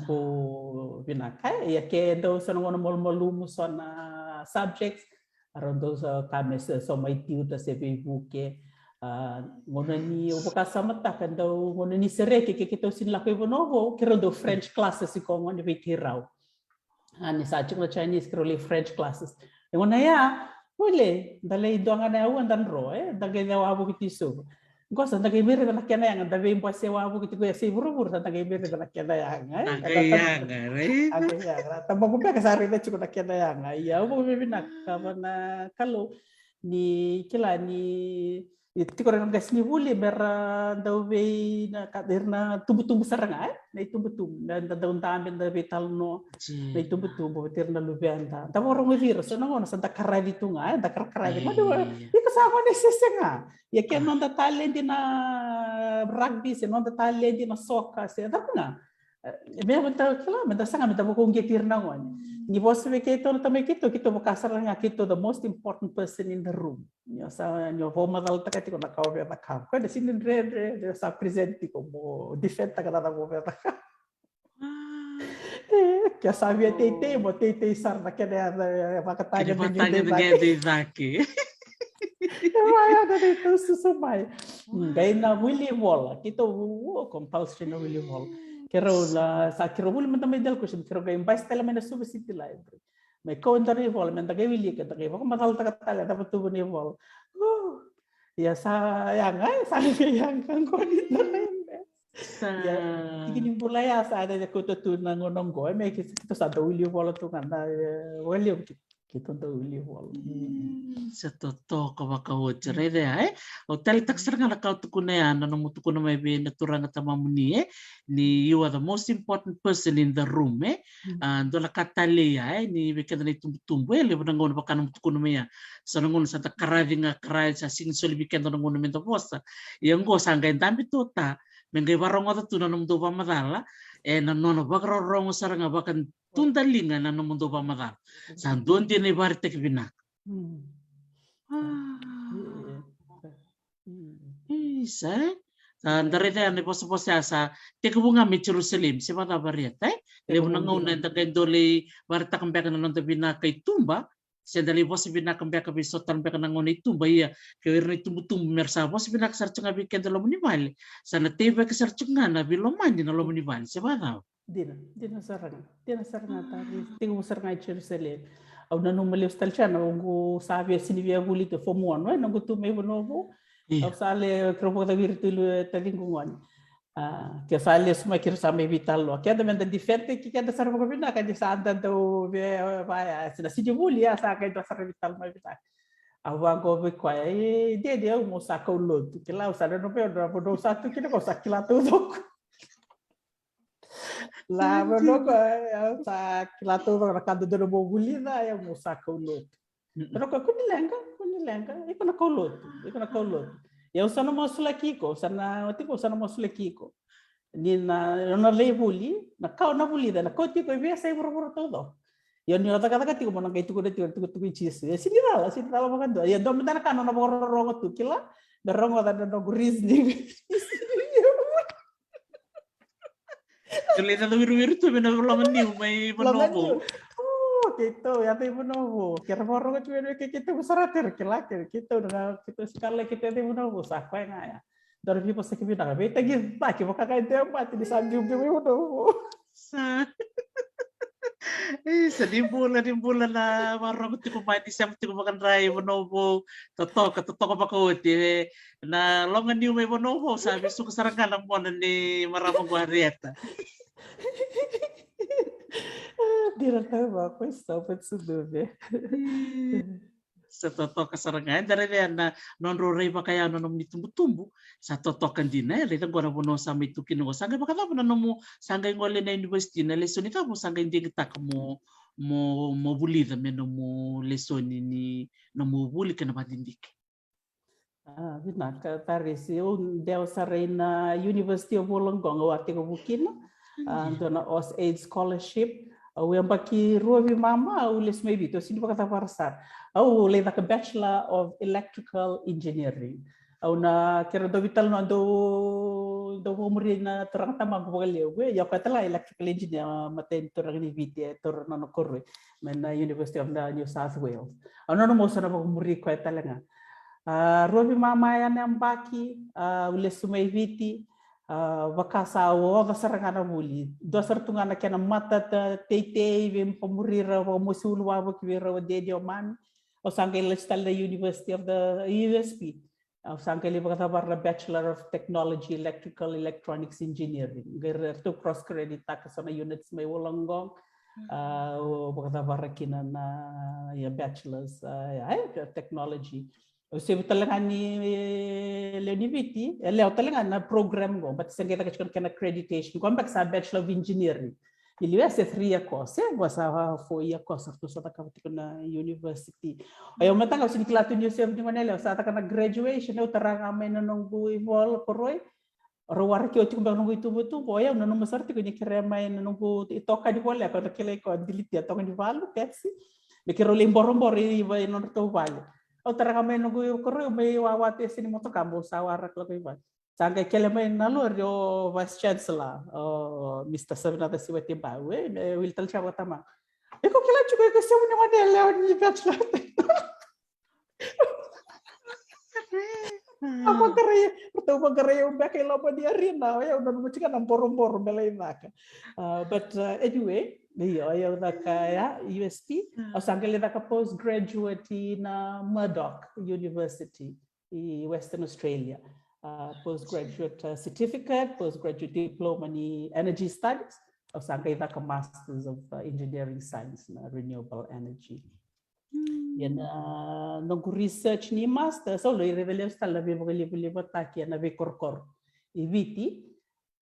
bau vinaka, ia ke dau so na gauna malumalumu so na subjects, a rau dau sa ka me sa, so mai tiuta se veivuke. A, gauna ni, au vakasamataka dau, gauna ni sereki ke keitou sega ni lako i vanua vou, keirau dau French classes i koya gona vei keirau. A, ni sa tiko na Chinese, keirau lai French classes. E gauna ya, wele, da lai dua ga na aua da dro, e, da qai wavoki ti Suva. Qo sa da qai mai raica na kena yaga, da veibase wavoki tiko ya se i vuravura, sa da qai mai raica na kena yaga, e? Da qai yaga, right? Da qai yaga. Tamaqu beka sa raica tiko na kena yaga. Ia, au vakavinavinaka vua na Kalou ni kila ni, ni tiko ira na qasenivuli me ra dau vei na ka, ira na tubutubu sara ga, e? Na itubutubu, na da dau dabe, da veitalanoa. Na itubutubu vata ira na luveda. Da vakarogoci ira, so na gauna sa da karaci tu ga, e? Da karakaraci. Mada, iko sa gone sese ga. Ia ke noda taledi na rugby, se noda taledi na soccer, se cava ga. E, me da kila, me da saga, me da vakauqeti ira na gone. Ni vosa vei keitou na tamai keitou, keitou vaka sara ga keitou the most important person in the room. Ni o sa, ni o vakamacalataka tiko na ka o via cakava. Koya na sega ni dredre, dredre, sa present tiko mo defend taka na cava o via cakava. Ke sa via teitei, mo teitei sara na kena yaca, e, vakatagi na qedu i cake. E vaya na neitou susu mai. Qai na wili vola, keitou, o, compulsory na wili vola. Keirau na, sa keirau vuli mada mai Dalkusi, keirau qai basi tale mai na Suva City Library. Mai kau e dua na ivola, me da qai wilika, da qai vakamacalataka tale, cava tu na ivola. Ia sa yaga, sa qai yaga qo ni da na Sa. Ia, tiki ni bula ya sa da kauta tu na gauna qo, e me keitou sa dau wili vola tu ga na, e, vakalevu keitou. Keitou dau wili vola. Sa totoka vakaoti, raica ya, e? Au taleitaka sara ga na ka o tukuna ya, na nomu tukuna mai vei na turaga tamamuni, e? Ni you are the most important person in the room, e? A, dua na ka talei ya, e? Ni vei keda na itubutubu, e? Levu na gauna vaka nomu tukuna mai ya. Sa na gauna sa da karaci ga, karaci, sa sigi soli vei keda na gauna me da vosa. Ia oqo sa qai dabe tu ta, me qai vakarogoca tu na nomudou vakamacala, e, na nona vakarorogo sara ga vaka tu daliga na nomudou vakamacala. Sa dua dina na ivakaraitaki vinaka. Isa, e? Sa da raica ya na ivosavosa ya sa tekivu ga mai Jerusalemi, se vakacava Reta, e? Levu na gauna eda qai dau lai vakaraitaka beka na noda vinaka i tuba, se da lai vosa vinaka beka vei so tale beka na gauna i tuba, ia ke o ira na itubutubu me ra sa vosa vinaka sara tiko ga vei keda loma ni vale, sa na teivaki sara tiko ga na veilomani na loma ni vale, se vakacava? Dina, dina sara ga, dina sara ga, Tari, tekivu sara ga i Jerusalemi. Au nanuma lesu tale tiko na noqu sa via sini via vuli tu form one, e, noqu tu mai Vanua Vou. Au sa le, keirau vakacaviri tu e taciqu gone. A, ke sa lesu mai, keirau sa mai veitalanoa. Keda me da defend-taki keda sara vakavinaka, ni sa da dau via, vaya, sa na sini vuli, ia sa qai dua sara veitalanoa vinaka. Au vaqo vei koya, e, dede, au mo sa kau lotu. Kila, au sa nanuma, au sa tu kina, au sa kila taucoko. La, vanua ko, e, au sa kila taucoko na ka dodonu mo vulica, e, mo sa kau lotu. Vanua ko, kua ni leqa, kua ni leqa, iko na kau lotu, iko na kau lotu. Ia au sa na masulaki iko, sa na, tiko, au sa na masulaki iko. Ni na, na lai vuli, na ka o na vulica, na kauti iko i veiyasai vuravura taucoko. Ia ni o cakacaka tiko mo na qai tukuna tiko na itukutuku i Jisu. Ia sini cala, sini cala vakadua. Ia dua mada na ka na nona vakarorogo tu, kila, me rogoca na noqu reasoning. Dou lai caca wiriwiri tu mai na Loganiu mai Vanua Vou. O, keitou yaco i Vanua Vou. Ke ra vakarorogo tu mai na keitou, sarati ira, kila, keitou na, keitou sa kala keitou yaco i Vanua Vou, sa koya ga ya. Dou na veivosaki vinaka, veitagicaki vaka ga e dua e mate ni sa biubiu mai Vanua Vou. Sa. E, sa ni bula, ni bula na vakarorogo tiko mai, ni sema tiko vakadrai Vanua Vou. Totoka, totoka vakaoti, e. Na Loganiu mai Vanua Vou, sa vesuka sara ga na mona ni marama qo Arieta. Dina taucoko, e so vata suduve. Sa totoka sara ga, e, da raica na nodrau rai vakayau na nomuni tubutubu, sa totoka dina, e, raica qo na vanua sa mai tu kina qo, sa qai vakacava na nomu, sa qai gole na university, na lesoni cava sa qai digitaka mo, mo, mo vulica me nomu lesoni ni nomu vuli kei na vakadidike? A, vinaka, Tarisi. Au dewa sara ina University of Wollongong, au a tekivu kina. A, dua na AusAID scholarship. Au yabaki rua veimama, au lesu mai Viti, au sini vakacavara sara. Au lai caka Bachelor of Electrical Engineering. Au na, keirau dau veitalanoa, dau, dau vakamuri na turaga tamaqu vakalevu, e, ia o koya tale ga electrical engineer, matai ni turaga ni Viti, e taura na nona koroi mai na University of New South Wales. Au nanuma au sa na vakamuri koya tale ga. A, rua veimama yani yabaki, a, au lesu mai Viti, a, vaka sa oca sara ga na vuli. Dua sara tu ga na kena mata ta, teitei, vei vakamuri ira, vakamosi ulu wavoki vei ira o dede o mami. Au sa qai lesu tale na University of the U S P. Au sa qai lai vakacavara na Bachelor of Technology, Electrical Electronics Engineering. Qai ra, ratou cross credit taka so na units mai Wollongong. A, au vakacavara kina na, ia, bachelors, a, ia, e, technology. Au sevu tale ga ni, e, lewe ni Viti, e lewe tale ga na program qo, but se qai caka tiko na kena accreditation. Qo beka sa Bachelor of Engineering. I liu e se three year course, e, qo sa four year course, ratou sa cakava tiko na university. O yau mada ga au sini kila tu ni au sevu ni gone yalewa, sa caka na graduation, au tara ga mai na noqu ivola koroi. Rau waraki au tiko beka noqu itubutubu, o yau nanuma sara tiko ni kerea mai na noqu itokani voleka, na kilai koya, dilitia, toka ni valu, taxi. Me keirau lai boroboro i va, i nodratou vale. Au tara ga mai noqu ikoroi, mai wawa tu e sini motoka, bau sa waraka lako i vale. Sa qai kele mai na lori o Vice Chancellor, o Mister Savinata Siwatibau, e, me wili tale tiko vakatamaqu. Iko kila tiko, iko sevu ni gone yalewa ni Bachelor. A vakarai, ratou vakarai au beka i loma ni arena, o yau nanuma tiko na boroboro me lai caka. A, but, a, anyway, io, o yau caka ya, U S P, au sa qai lai caka postgraduate i na Murdoch University i Western Australia. A, postgraduate, a, certificate, postgraduate diploma ni energy studies, au sa qai caka Masters of, a, Engineering Science na renewable energy. Ia na noqu research ni masters, au lai raica lesu tale na veivakalivalivataki ena veikorokoro i Viti.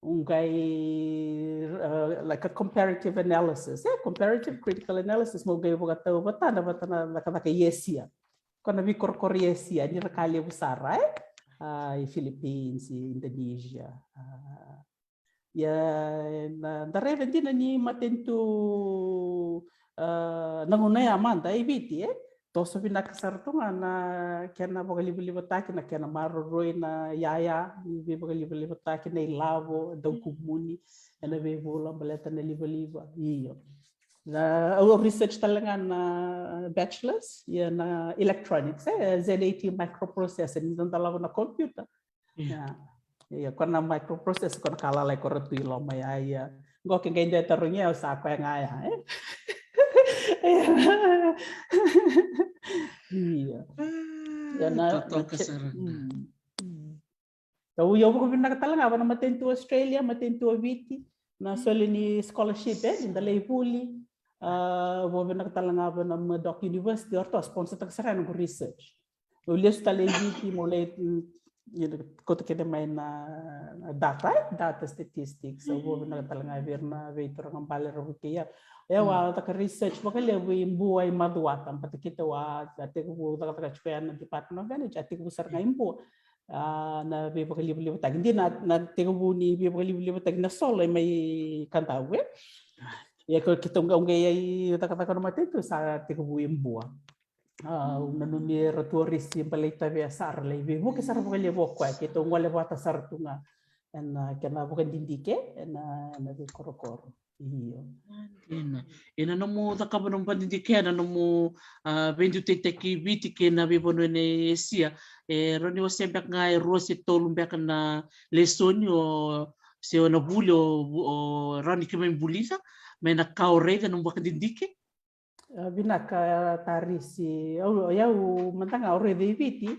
Au qai, uh, like a comparative analysis, e, comparative critical analysis, meu qai vakatauvatana vata na cakacaka i Esia. Ko na veikorokoro i Esia ni ra ka levu sara, e, i Philippines, i Indonesia. Ia na, da raica dina ni matanitu, uh, na gauna ya mada i Viti, e toso vinaka sara tu ga na kena vakalivalivataki, na kena maroroi na yaya ni veivakalivalivataki, na ilavo dau kumuni ena veivula baleta na livaliva. Io. Na, au research tale ga na bachelors, ia na electronics, e, Z A T microprocessor, ni da dolava na computer. Ia. Ia, ko na microprocessor, ko na ka lalai ko ra tu i loma ya, ia. Qo ke qai dua e tarogi au, sa koya ga ya, e? Ia. Ia na, totoka sara ga. Au, ia au vakavinaka tale ga vua na matanitu Australia, matanitu Viti, na soli ni scholarship, e, ni da lai vuli. Au vakavinaka tale ga vua na Murdoch University, o ratou a sponsor taka sara ga noqu research. Au lesu tale i Viti, meu lai, mm, you know, kauta kece mai na, na data, e, data statistics. Au vakavinaka tale ga vei ira na veituraga bale ra vukei au. Au a caka research vakalevu i Bua, i Macuata, baleta keitou a, a tekivu cakacaka tiko ya na Department of Energy, a tekivu sara ga i Bua. A, na veivakalivalivataki. Dina na, na tekivu ni veivakalivalivataki na solar mai Kadavu, e. Ia ko keitou qai, au qai cakacaka na matanitu sa tekivu i Bua. A, au nanumi era tu o Risi Balaitavea sara, lai veivuke sara vakalevu o koya, keitou gole vata sara tu ga ena kena vakadidike ena, ena veikorokoro. Io. Dina. Ena nomu cakava nomu vakadidike, ena nomu, a, veidutaitaki Viti kei na veivanua ena Esia, e rawa ni wasea beka ga e rua se tolu beka na lesoni o, se o na vuli o, o rawa ni keimami vulica mai na ka o raica nomu vakadidike? A, vinaka Tarisi. Au, o yau mada ga au raica i Viti,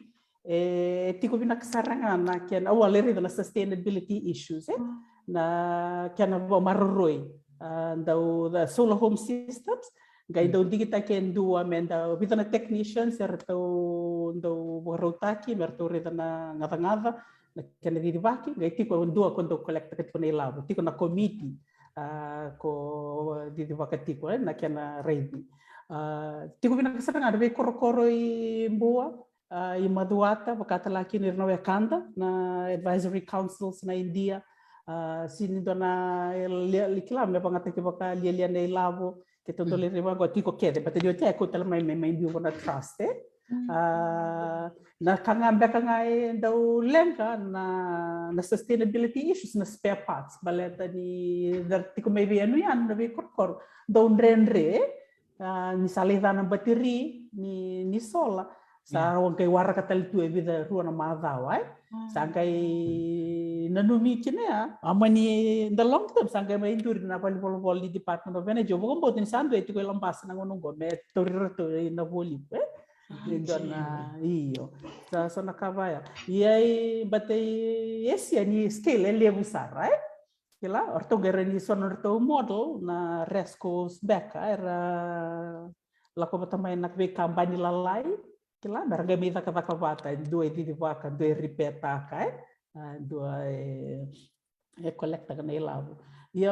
e, e tiko vinaka sara ga na kena, au a lai raica na sustainability issues, e? Na kena vakamaroroi, a, dau, the solar home systems, qai dau digitaki e dua me dau, vica na technicians eratou dau vakarautaki me ratou raica na gacagaca, na kena cicivaki, qai tiko e dua ko dau collect-taka tiko na ilavo, tiko na komiti, a, ko cicivaka tiko, e, na kena raici. A, tiko vinaka sara ga na veikorokoro i Bua, a, i Macuata, vaka tale ga kina ira na wekada na advisory councils na Idia, a, sega ni dua na, e, li-, li-, kila me vagataki vakalialia na ilavo, keitou dau lai raica vaqo tiko kece, baleta ni oti ya e kau tale mai, mai, mai biu vua na trust, e? A, na ka ga beka ga e dau leqa na, na sustainability issues, na spare parts, baleta ni da tiko mai veiyanuyanu na veikorokoro dau dredre, a, ni sa lai ca na batiri ni, ni solar, sa qai waraka tale tu e vica rua na macawa, e? Sa qai nanumi kina ya, a, mani the long term, sa qai mai duri na valenivolavola ni Department of Energy. Au vakabauta ni sa dua e tiko i Labasa na gauna oqo me tauri iratou ina voli, e? Ni dua na, io. Sa so na ka vaya. Ia i, but i Esia ni scale e levu sara, e? Kila, o ratou qai rai ni so na ratou model na Rescos beka era lako vata mai na veikabani lalai. Kila, mera qai mai cakacaka vata, e dua e cicivaka, dua e ripetaka, e? A, dua e, e collect-taka na ilavo. Ia,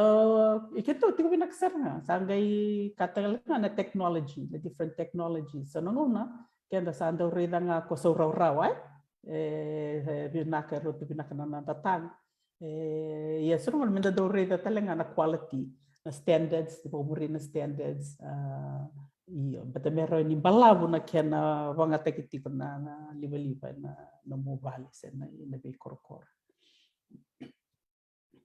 e keitou tiko vinaka sara ga, sa qai ka tale ga na technology, na different technology. So na gauna keda sa dau raica ga ko sau rawarawa, e? E, e vinaka, e rauta vinaka na noda taga. E, ia so na gauna meda dau raica tale ga na quality, na standards, vakamuri na standards, a, io, baleta me rawa ni balavu na kena vagataki tiko na, na livaliva ena nomu vale se na, ena veikorokoro.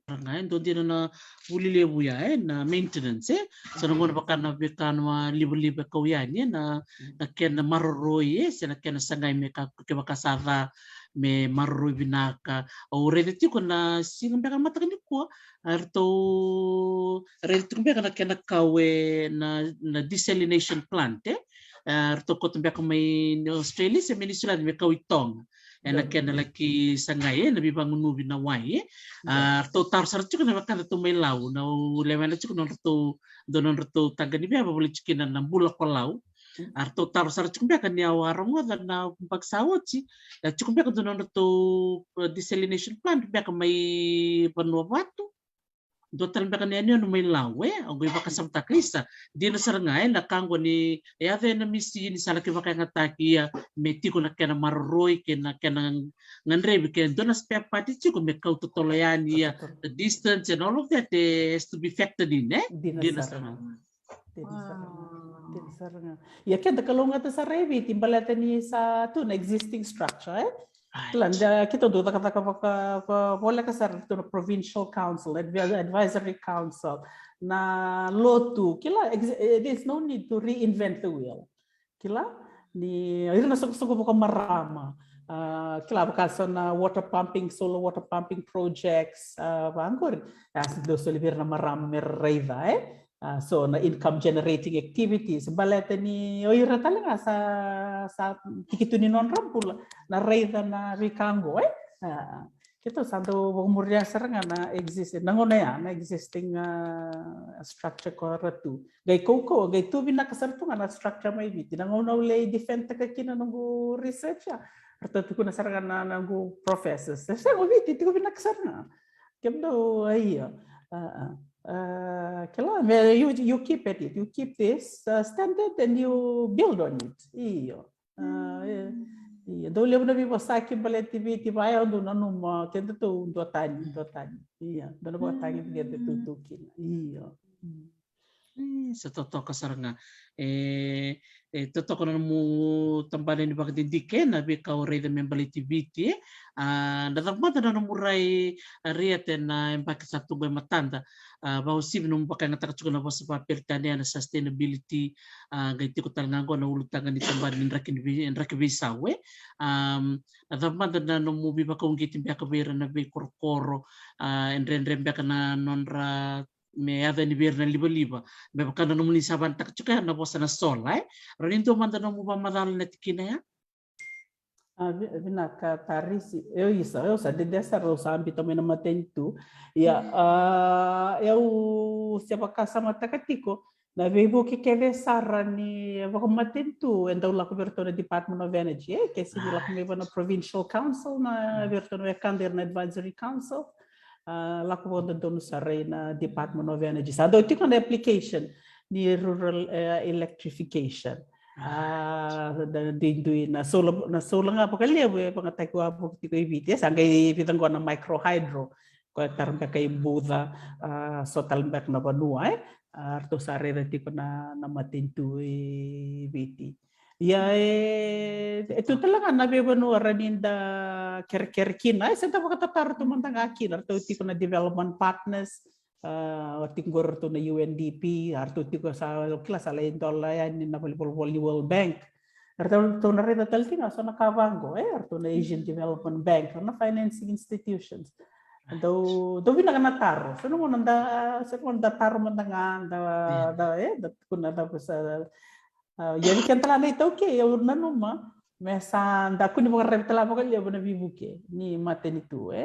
Ga e dua dina na vuli levu ya, e, na maintenance, e. So na gauna vaka na veika na livaliva e kau yani, e, na, na kena maroroi, e, se na kena sagai me ka, kevaka sa ca me maroroi vinaka. Au raica tiko na siga beka na mataka nikua, a, ratou raica tiko beka na kena kau e na, na desalination plant, e. A, ratou kauta beka mai Australia se mai Niusiladi me kau i Toga. Ena kena laki sagai, e, na veivagunuvi na wai, e. A, ratou taro sara tiko na wekada tu mai Lau, na, au lewena tiko na nodratou, dua na nodratou taqa ni veva voli tiko kina na bula ko Lau. A ratou taro sara tiko beka ni au a rogoca na baki sa oti, e tiko beka dua na nodratou, uh, desalination plant beka mai Vanuavatu. Dua tale beka na yanuyanu mai Lau, e? Au qai vakasamataka, isa, dina sara ga, e, na ka qo ni, e, yaco ena misini sa laki vakayagataki, ia me tiko na kena maroroi kei na kena gadrevi, ke dua na spare part tiko me kau totolo yani, ia the distance and all of that, e, has to be factored in, e? Dina sara ga. Dina sara ga. Dina sara ga. Ia keda kalougata sara e Viti baleta ni sa tu na existing structure, e? Kila, da, keitou dau cakacaka vaka, vaka, voleka sara tu na provincial council, advi-, advisory council, na lotu, kila, ex-, eh, there's no need to reinvent the wheel. Kila, ni ira na soqosoqo vakamarama, ah, kila, vaka so na water pumping, solar water pumping projects, ah, vaqori, ah, sa dau soli vei ira na marama me ra raica, e? Ah, so na income generating activities, baleta ni o ira tale ga sa, sa tiki tu ni nodra bula na raica na veika qo, e? Ah, keitou sa dau vakamuria sara ga na exist-, na gauna ya, na existing, ah, structure ko ra tu. Qai kaukauwa, qai tu vinaka sara tu ga na structure mai Viti. Na gauna au lai defend taka kina noqu research ya, ratou tukuna sara ga na, na noqu professors, e, sega, o Viti tiko vinaka sara ga. Kemudou, a, ia. A, a, a, kila, me, you, you keep at it. You keep this, uh, standard and you build on it. Io. A, e, io. Dau levu na veivosaki baleti Viti, vaya au dau nanuma, kedatou duatani, duatani. Ia, dua na vakatagi vei kedatou tu kina. Io. Mm. E, sa totoka sara ga. E, e totoka na nomu tabana ni vakadidike na veika o raica me baleti Viti, e. A, na cava mada na nomu rai, a, Riata, ena yabaki sa tu qo e matada? A, vakauasivi nomu vakayagataka tiko na vosa vakaperitania na sustainability, a, qai tiko tale ga qo na ulutaga ni tabana ni draki ni vei-, draki veisau, e. Am, na cava mada na nomu veivakauqeti beka vei ira na veikorokoro, a, e dredre beka na nodra me yaco yani vei ira na livaliva. Me vaka na nomuni sa vanataka tiko ya na vosa na sola, e? Rawa ni dua mada nomu vakamacala na tikina ya? A, vi-, vinaka Tarisi. Io, isa, au sa dede sara, au sa biuta mai na matanitu. Ia, a, au se vakasamataka tiko na veivuke kece sara ni vakamatanitu e dau lako vei iratou na Department of Energy, e, ke sega ni lako mai vua na Provincial Council, na vei iratou na wekada era na Advisory Council. A, lako vakadodonu sara ina Department of Energy. Sa dau tiko na application ni rural, e, electrification. A, da duidui na solar, na solar ga vakalevu e vagataki wavoki tiko i Viti. E sa qai vica qo na micro hydro. Koya tara beka i Buca, a, so tale beka na vanua, e. A, ratou sa raica tiko na, na matanitu i Viti. Ia, e, e tu tale ga na veivanua rawa ni da kerekere kina, e, se da vakatataro tu mada ga kina, ratou tiko na development partners, a, tiko qo ratou na U N D P, a, ratou tiko sa, kila sa lai dola yani na vale volivoli ni World Bank. Ratou, ratou na raica tale tiko ga so na ka vaqo, e, ratou na Asian Development Bank, na financing institutions. Dau, dau vinaka na taro. So na gauna da, so na gauna da taro mada ga, da, da, e, da tukuna, da vosa, a, ia vei keda tale na iTaukei, au nanuma me sa da kua ni vakararavi tale vakalevu na veivuke ni matanitu, e.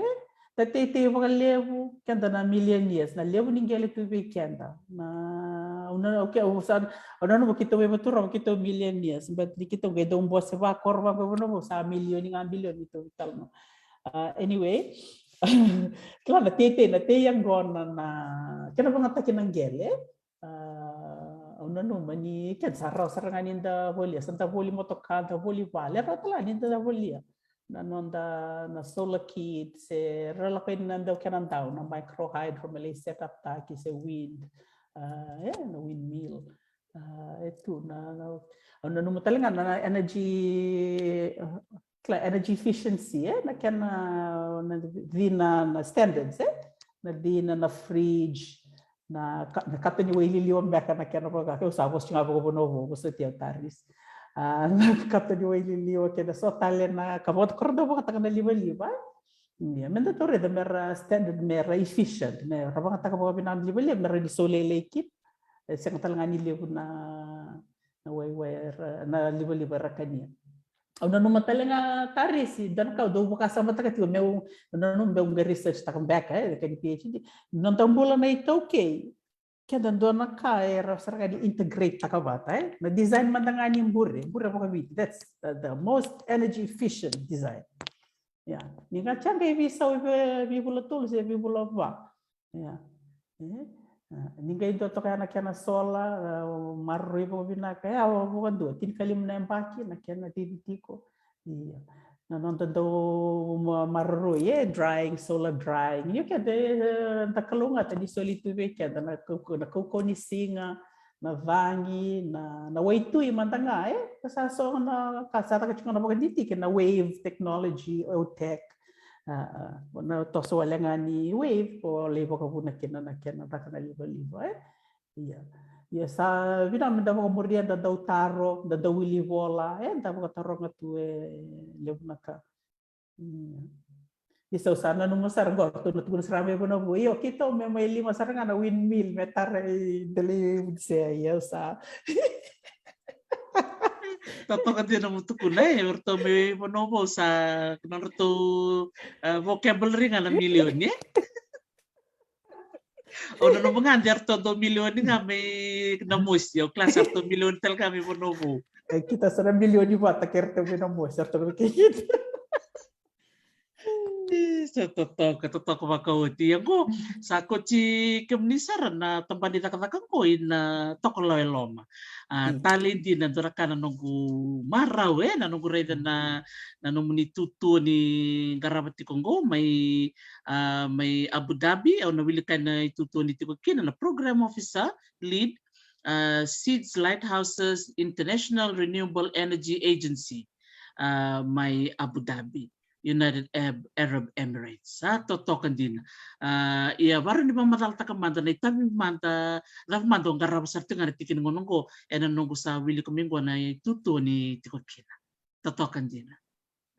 Da teitei vakalevu, keda na millionaires, na levu ni qele tu vei keda. Na, au na, okay, au sa, au nanuma keitou veivaturova keitou millionaires, but ni keitou qai dau bose vakoro vaqo, au nanuma sa milioni ga, bilioni tu tale ga. A, anyway, kila, na teitei, na tei yaqona na, kena vagataki na qele. A, au nanuma ni keda sa rawa sara ga ni da volia, sa da voli motoka, da voli vale, rawa tale ga ni da volia na noda, na solar kit, se ra lako yani na dau kena dau, na micro hydro me lai set up taki, se wind, a, e, na windmill. A, e tu na, na, au nanuma tale ga na, na energy, a, kila, energy efficiency, e, na kena, na cina, na standards, e, na cina, na fridge, na ka-, na kato ni wai liliwa beka na kena vaka, keu sa vosa ga vakavanua vou, vosoti au Taris. A, na kato ni wai liliwa kei na so tale na ka vakatakoro dau vakataka na livaliva. Ia, me da tou raica me ra standard, me ra efficient, me ra vakataka vakavinaka na livaliva, me ra ni so lailai kina. E sega tale ga ni levu na, na waiwai era, na livaliva era kania. Au nanuma tale ga Tarisi, dua na ka au dau vakasamataka tiko, meu, au nanuma meu qai research taka beka, e, kena PhD. Noda bula na iTaukei. keda dua na ka era sara ga ni integrate taka vata, e? Na design mada ga ni bure, bure vakaviti. That's the, the most energy efficient design. Yeah. Ni ga tsa qai veisau i ve, veivula tolu se veivula va. Yeah. E? Ah, ni qai dua toka ya na kena sola, ah, maroroi vakavinaka. Ya, vakadua, tinikalima na yabaki, na kena cici tiko. Ia. Na noda dau ma-, maroroi, e, drying, solar drying. Io keda, e, da kalougata ni soli tu vei keda na kaukau, na kaukau ni siga, na cagi, na, na waitui mada ga, e. Ka sa so na, ka sa caka tiko na vakadidike na wave technology, o tech. Ah, ah, na toso wale ga ni wave, ko lai vakavuna kina na kena caka na livaliva, e. Ia. Ia sa vinaka me da vakamuria, da dau taro, da dau wili vola, e, da vakataroga tu e levu na ka. Mm. Ia sa, au sa nanuma sara qo, ratou na tukuna sara mai vanavou. Io, keitou me mai lima sara ga na windmill, me tara i Delaivudisea, ia au sa. Totoka dina mo tukuna, e, o ratou mai vanavou sa, na ratou, e, vocabulary ga na milioni, e? Au nanuma ga de ratou dau milioni ga mai Namosi, au kila sa ratou milioni tale ga mai vanavou. E, kita sa na milioni vata kei ratou mai Namosi, ratou mai kei kita. E, sa totoka, totoka vakaoti. Ia qo, sa koti kemuni sara na tabana ni cakacaka qo ina Tokoloa e Loma. A, mm, talei dina, dua na ka na noqu marau, e, na noqu raica na, na nomuni itutu ni qarava tiko qo mai, a, mai Abu Dhabi, au na wilika na itutu ni tiko kina na Program Officer, Lead, a, Seeds Lighthouses International Renewable Energy Agency, a, mai Abu Dhabi, United Arab, Arab Emirates. Sa totoka dina. A, ia, varau ni vakamacalataka mada na itavi mada, cava mada o qarava sara tiko ga na tikina gauna qo, ena noqu sa wilika mai qo na itutu ni tiko kina. Totoka dina.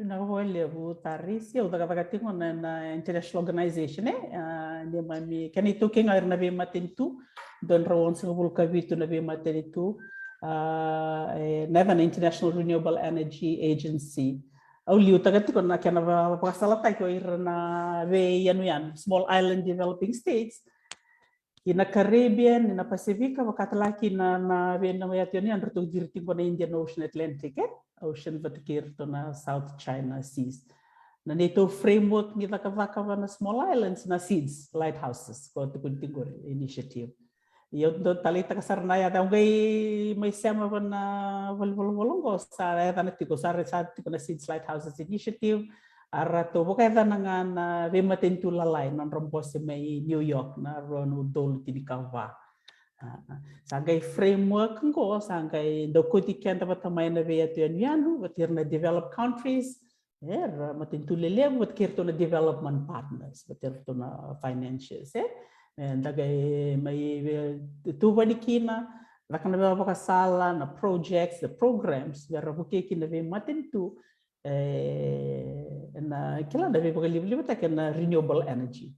Vinaka vakalevu Tarisi, au cakacaka tiko na, na international organization, e? A, neimami, kena itaukei ga ira na veimatanitu, dua na drau onosagavulu ka vitu na veimatanitu, a, e, na yacana International Renewable Energy Agency. Au liutaka tiko na kena va-, vakasalataki o ira na veiyanuyanu, small island developing states, ki na Caribbean, na Pasifika, vaka tale ga kina na, na vei, na veiyatu yanuyanu ratou ciri tiko na Indian Ocean, Atlantic, e? Ocean, vata kei iratou na South China Seas. Na neitou framework ni cakacaka va na small islands na Seeds Lighthouses, ko tukuni tiko qori, initiative. Ia au dau taleitaka sara na yaca, au qai mai sema va na valenivolavola qo, sa yacana tiko, sa ra-, sa tiko na Seeds Lighthouses Initiative, a ratou vakayacana ga na veimatanitu lalai, nodra bose mai New York, na rua na udolu tinikava. A, a. Sa qai framework qo, sa qai dau kauti keda vata mai na veiyatu yanuyanu, vata ira na developed countries, e, ra matanitu lelevu, vata kei iratou na development partners, vata iratou na financiers, e. E, da qai mai, e, tuvani kina, caka na veivakasala, na projects, the programs, me ra vukei kina veimatanitu, e, na kila na veivakalivalivataki ena renewable energy.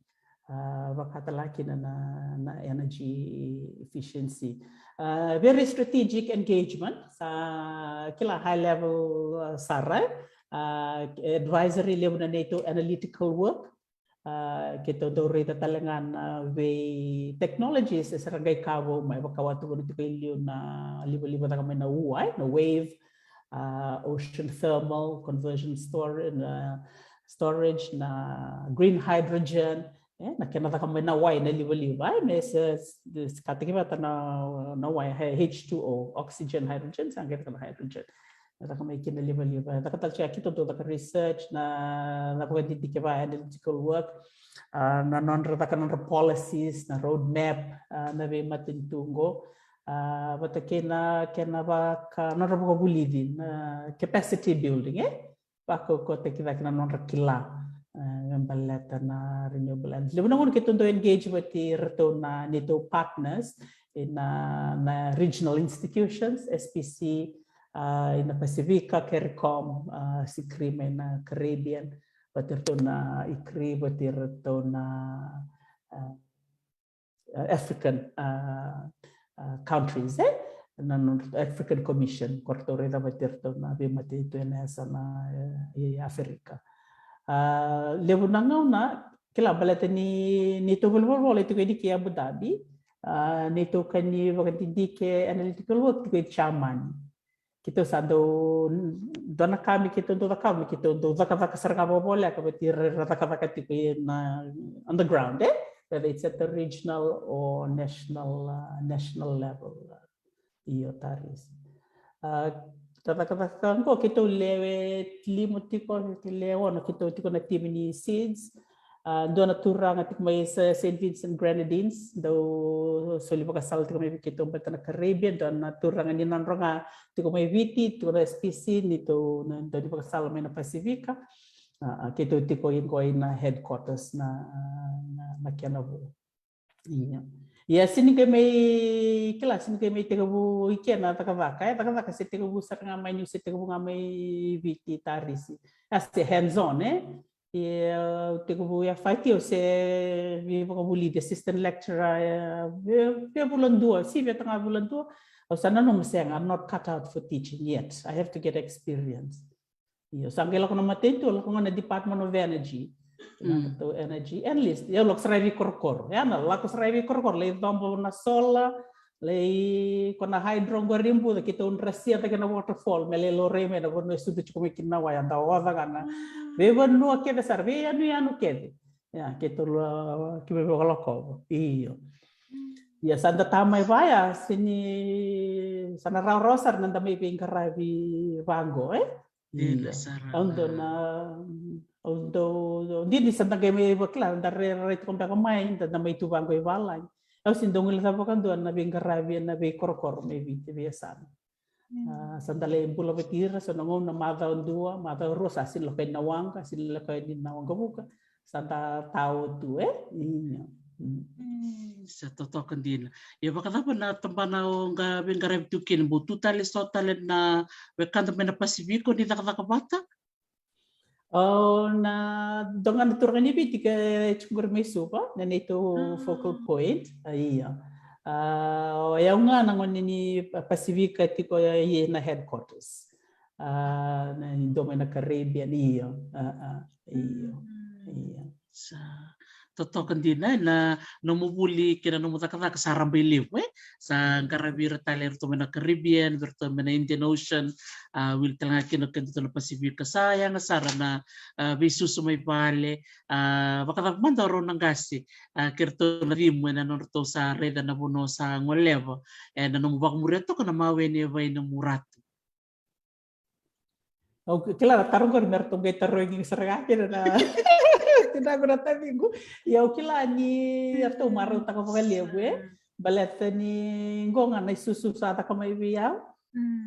A, vaka tale ga kina na, na energy efficiency. A, very strategic engagement, sa kila high level, a, sara, a, advisory levu na neitou analytical work. A, keitou dau raica tale ga na vei technologies e sa ra qai ka vou mai, vaka au tukuna tiko i liu na livaliva caka mai na ua, e, na wave, a, ocean thermal conversion stor-, na storage, na green hydrogen, e, na kena caka mai na wai na livaliva, e, me se, se kataki vata na, na wai, H two O, oxygen, hydrogen, sa qai caka na hydrogen. Na caka mai kina livaliva. Caka tale tiko, keitou dau caka research, na, na vakadidike va analytical work, a, na nodra caka nodra policies, na roadmap, a, na veimatanitu qo. A, vata kei na kena vaka, nodra vakavulici, na capacity building, e? Vakaukauataki cake na nodra kila, e, me baleta na renewable energy. Levu na gauna keitou dau engage vata iratou na neitou partners, ena, na regional institutions, S P C, a, ena Pasifika, CARICOM, a, SICRI mai na Caribbean, vata iratou na ICRI, vata iratou na, a, African, a, a, countries, e? Na, na African Commission, ko ratou raica vata iratou na veimatanitu ena yasana, e, i Aferika. A, levu na gauna, kila baleta ni, neitou valenivolavola e tiko i Abu Dhabi, A, neitou ka ni vakadidike analytical work tiko i Jamani. Keitou sa dau, dua na ka me keitou dau cakava, me keitou dau cakacaka sara ga vakavoleka vata ira era cakacaka tiko ina on the ground, e? Whether it's at the regional or national, uh, national level. Io, Tarisi. A, ta cakacaka qo keitou lewe lima tiko, keitou lewe ono, keitou tiko na timi ni SIDS. A, dua na turaga tiko mai Saint Vincent Grenadines, dau soli vakasala tiko mai vei keitou baleta na Caribbean, dua na turaga ni Nadroga tiko mai Viti, tiko na SPC, neitou na dau ni vakasala mai na Pasifika. A, keitou tiko i qo ina headquarters na, na, na kena vou. Ia. Ia, se ni qai mai, kila, se ni qai mai tekivu i kena cakacaka, e cakacaka se tekivu sara ga mai niu se tekivu ga mai Viti, Tarisi. A se hands on, e? Ia, tekivu ya fai tio se veivakavulici, assistant lecturer, e, via, via vula dua, se via taga vula dua. Au sa nanuma sega, I'm not cut out for teaching yet. I have to get experience. Io, sa qai lako na matanitu, lako ga na Department of Energy. Na ratou energy analyst. Ia, lako sara i vei korokoro. Ia, na lako sara i vei korokoro, lai cobo na solar, lai ko na hydro qori buca, keitou drasia cake na waterfall me lai laurai mai na vanua e sucu tiko mai kina na wai, da oca ga na veivanua kece sara, veiyanuyanu kece. Ia, keitou lako ki vei vakalakova. Io. Ia, sa da ta mai vaya, se ni sa na rawarawa sara na da mai veiqaravi vaqo, e? Io. Au dau na, au dau, didi sa da qai mai vakila, da rairai tiko beka mai, da, da mai tu vaqo i valagi. Au se dau guilecava vakadua na veiqaravi ena veikorokoro mai Viti, veiyasana. A, sa da lai bula vata ira, so na gauna macawa dua, macawa rua, sa sega ni lako yani na waqa, sega ni lako yani na waqavuka, sa da tao tu, e? Io. Sa totoka dina. Ia vakacava na tabana o qai veiqaravi tu kina, bau tu tale so tale na wekada mai na Pasifika ni cakacaka vata? O na dua ga na turaga ni Viti ka tiko qori mai Suva, na neitou focal point. A, io. A, o yau ga na gone ni Pasifika tiko i na headquarters. A, na dua mai na Caribbean, io. A, a, io. Io. Sa totoka dina, e, na nomu vuli kei na nomu cakacaka sa rabailevu, e? Sa qaravi ira tale eratou mai na Caribbean, eratou mai na Indian Ocean, a, wili tale ga kina o kedatou na Pasifika. Sa yaga sara na, a, veisusu mai vale, a, vakacava mada o rau na qase, a, kei ratou na cimu ena nodratou sa raica na vanua sa goleva, ena nomu vakamuria toka na mawe ni yavai na muratu. Au kila na taro qori me ratou qai tarogi sara ga kina na tinaqu na taciqu. Ia au kila ni ratou marautaka vakalevu, e? Baleta ni qo ga na isusu sa caka mai vei au.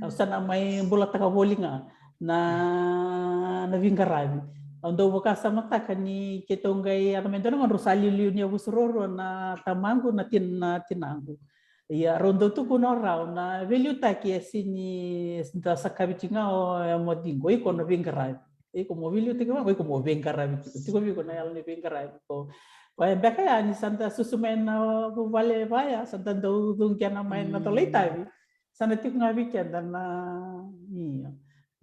Au sa na mai bulataka voli ga na, na veiqaravi. Au dau vakasamataka ni keitou qai yaco mai dua na gauna rau sa liuliu ni yavusa ruarua na tamaqu, na tin-, na tinaqu. Ia, rau dau tukuna o rau na veiliutaki e sega ni da sakavi tiko ga o, e, mo ciqo, iko na veiqaravi. Iko mo veiliutaki vaqo, iko mo veiqaravi tiko. Tiko vei iko na yalo ni veiqaravi. Ko, ko e beka ya ni sa da susu mai na vuvale vaya, sa da dau cuqena mai na cola itavi. Sa na tiko ga vei keda na, io,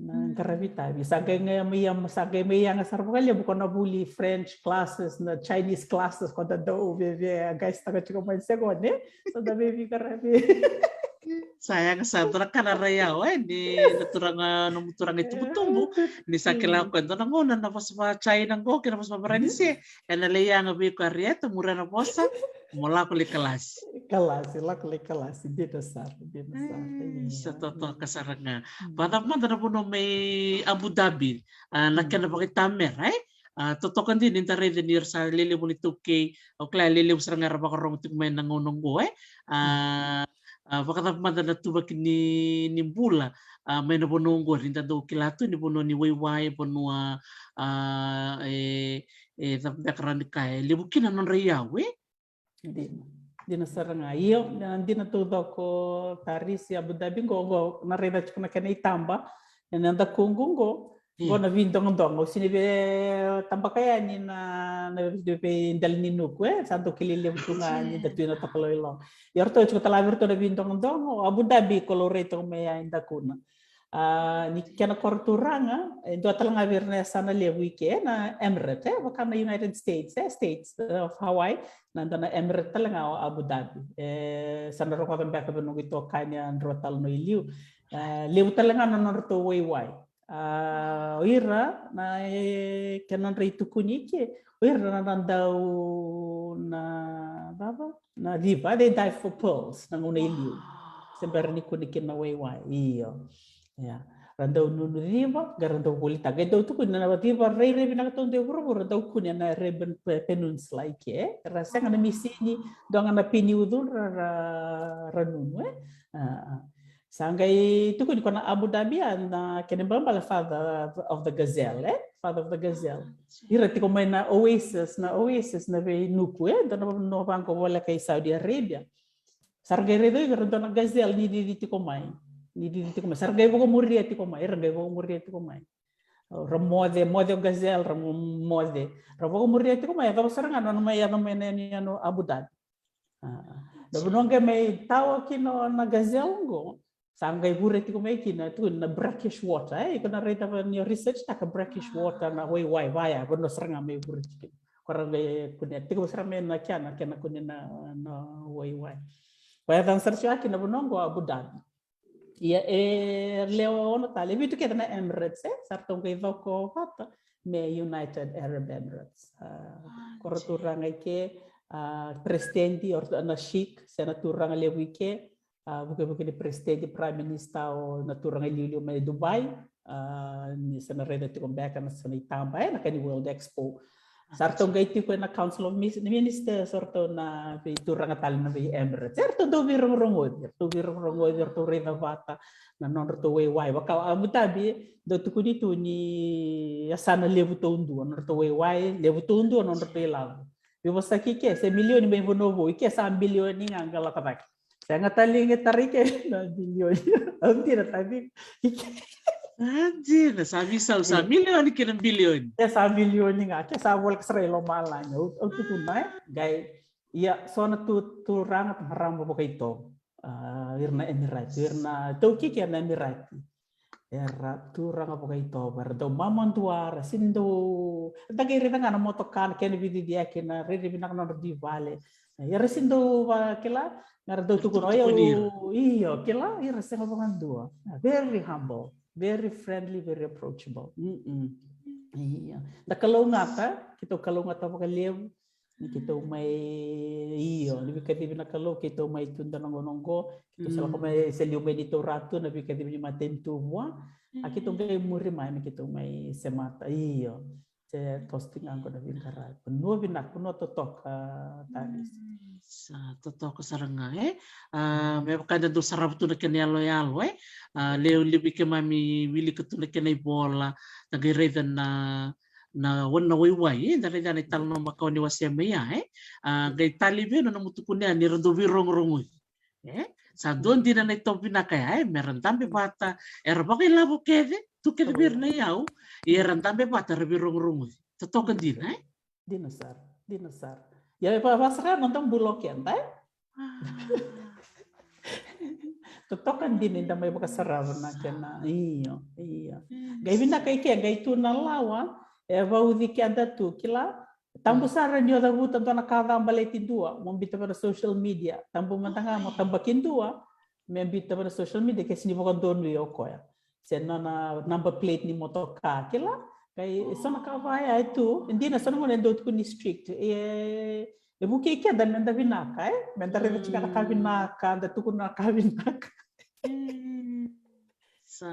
na qaravi itavi. Sa qai mai, sa qai mai yaga sara vakalevu ko na vuli French classes, na Chinese classes, ko da dau veve a qai staka tiko mai se gone. Sa da veve qaravi. Sa yaga sara, dua na ka na rai au, e, ni na turaga, nomu turaga itubutubu, ni sa kila ko e dua na gauna na vosa va China qo kei na vosa va Varanise, e na lai yaga vei ko Arieta, muria na vosa, mo lako lai kalasi. Kalasi, lako lai kalasi, dina sara, dina sara. Sa totoka sara ga. Vakacava mada na vanua mai Abu Dhabi, a, na kena vakaitamera, e? A, totoka dina ni da raica ni ra sa lelevu na iTaukei, au kila e lelevu sara ga era vakarorogo tiko mai na gauna oqo, e? A, a, vakacava mada na tuvaki ni, ni bula, a, mai na vanua oqori, da dau kila tu ni vanua ni waiwai, vanua, a, e, e cava beka rawa ni kaya, e levu kina na nodra iyau, e? Dina. Dina sara ga. Io, na dina taucoko Tarisi, Abu Dhabi qo, qo na raica tiko na kena itaba ena dakuqu qo. Qo na veidogodogo. Au sega ni via tabaka yani na, na veidela ni nuku, e? Sa dau kilai levu tu ga ni da tu ena tokalau i loma. Ia ratou tiko tale vei ratou na veidogodogo, Abu Dhabi ko laurai toka mai ya e dakuna. A, ni kena koro turaga, e dua tale ga vei ira na yasana levu i ke na Emirate, e vaka na United States, e, States of Hawaii, na dua na Emirate tale ga o Abu Dhabi. E, sa na rogoca beka vei noqu itokani a dro tale no i liu. A, levu tale ga na nodratou waiwai. A, o ira na, e, kena nodra itukuni i ke, o ira na, na dau na, cava? Na civa, they dive for pearls, na gauna i liu. Se bera ni kune kina na waiwai, io. Ia. Ra dau nunu civa, qai ra dau volitaka. Qai dau tukuni na civa rairai vinaka taudua e vuravura, ra dau kune na Arabian Pe-, Peninsula i ke. Ra sega na misini, dua ga na pini ucudra, ra, ra nunu, e? A, a. Sa qai tukuni ko na Abu Dhabi, a, na kena ibalebale father of the gazelle, e? Father of the gazelle. Ira tiko mai na Oasis, na Oasis na veinuku, e? Dua na vanua vaqo voleka i Saudi Arabia. Sa ra qai raica o ira dua na gazelle ni cici tiko mai. Ni cici tiko mai. Sa ra qai vakamuria tiko mai, ira qai vakamuria tiko mai. Ra moce, moce o gazelle, ra mo-, moce. Ra vakamuria tiko mai, yacova sara ga nona mai, yaco mai na yanuyanu Abu Dhabi. A, na vanua qai mai tawa kina na gazelle qo, sa qai vure tiko mai kina, tukuni na brackish water, e, iko na raica, ni o research taka brackish water, na waiwai vaya, vanua sara ga mai vure tiko kina. Ko ra qai kunea tiko sara mai na kena, kena kunea na, na waiwai. Ko yacana sara tiko kina vanua qo Abu Dhabi. Ia, e lewe ono tale, e vitu kece na Emirates, e, sa ratou qai coko vata me United Arab Emirates. A, ko ra turaga i ke, a, president, o ratou na Sheikh, se na turaga levu i ke, a, vukevuke ni president, prime minister, o na turaga iliuliu mai Dubai, a, ni sa na raica tiko beka na sa na itaba, e, na ka ni World Expo. Sa ratou qai tiko ena Council of Mis-, Ministers, o ratou na veituraga tale na vei Emirates. E ratou dau veirogorogoci, ratou veirogorogoci, ratou raica vata na nodratou waiwai. Vaka o Abu Dhabi, dau tukuni tu ni yasana levu taudua, nodratou waiwai, levu taudua, nodratou ilavo. Veivosaki i ke, se milioni mai vanua vou, i ke sa bilioni ga qai lako cake. Sega tale ni tarai ke na bilioni. Au dina tavi. A dina, sa visau, sa milioni kei na bilioni. Ke sa milioni ga, ke sa voleka sara i lomalagi. Au, au tukuna, e? Qai, ia, so na tu, turaga, marama vakaitovo. A, ira na Emirati, ira na taukei kei na Emirati. Era turaga vakaitovo, era dau mamadua, era sini dau, da qai raica ga na motoka, na kena veiciciyaki, na rairai vinaka nodra dui vale. Era sini dau vakila, era dau tukuna, io, io, kila, ira sega vakadua. Very humble, very friendly, very approachable. Mm-mm. Io. Da kalougata, keitou kalougata vakalevu. Ni keitou mai, io, ni veikacivi na Kalou, keitou mai tu dua na gauna oqo, keitou sa lako mai, se liu mai ni tou ra tu na veikacivi ni matanitu vua. A keitou qai muri mai, ni keitou mai semata, io. Se toso tiko ga qo na veiqaravi. Vanua vinaka, vanua totoka, Tavis. Sa totoka sara ga, e? A, me vaka eda dau sarava tu na kena yaloyalo, e? A, lewe levu i keimami wilika tu na kena ivola, da qai raica na, na, na waiwai, e? Da raica na italanoa makawa ni wasea mai ya, e? A, qai tali vei na nomu tukuna ya ni ra dau veirogorogoci. E? Sa dua dina na itovo vinaka ya, e? Me ra dabe vata, era vakailavo kece, tu kece vei ira na iyau, ia era dabe vata, era veirogorogoci. Totoka dina, e? Dina sara, dina sara. Ia, e va-, vaka sara noda bula o keda, e? Totoka dina eda mai vakasarava na kena, io, io. Qai vinaka i ke, qai tu na lawa, e vauci keda tu, kila. Tabu sara ni o cavuta dua na ka ca baleti dua, mo biuta vei na social media. Tabu mada ga mo tabaki dua, me biuta vei na social media, ke se ni vakadonui o koya. Se nona number plate ni motoka, kila. Qai, so na ka vaya e tu, e dina so na gauna e dau tukuni strict. E, e vukei keda meda vinaka, e? Meda raica tiko na ka vinaka, da tukuna na ka vinaka. Sa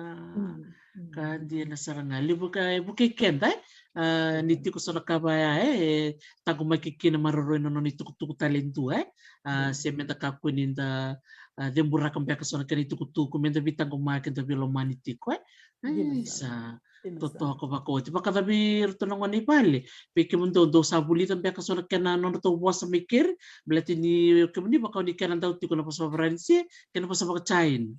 ka dina sara ga. Levu ka e vukei keda, e? A, ni tiko so na ka vaya, e, e taqomaki kina maroroi na nona itukutuku tale dua, e? A, se meda kakua ni da, a, ceburaka beka so na kena itukutuku, meda veitaqomaki, da veilomani tiko, e? Dina sara. Sa totoka vakaoti. Vakacava vei iratou na gone i vale? Vei kemudou, dou sa vulica beka so na kena nodratou vosa mai keri? Baleta ni kemuni vaka ni kena dau tiko na vosa vakaFaranise kei na vosa vakaChina.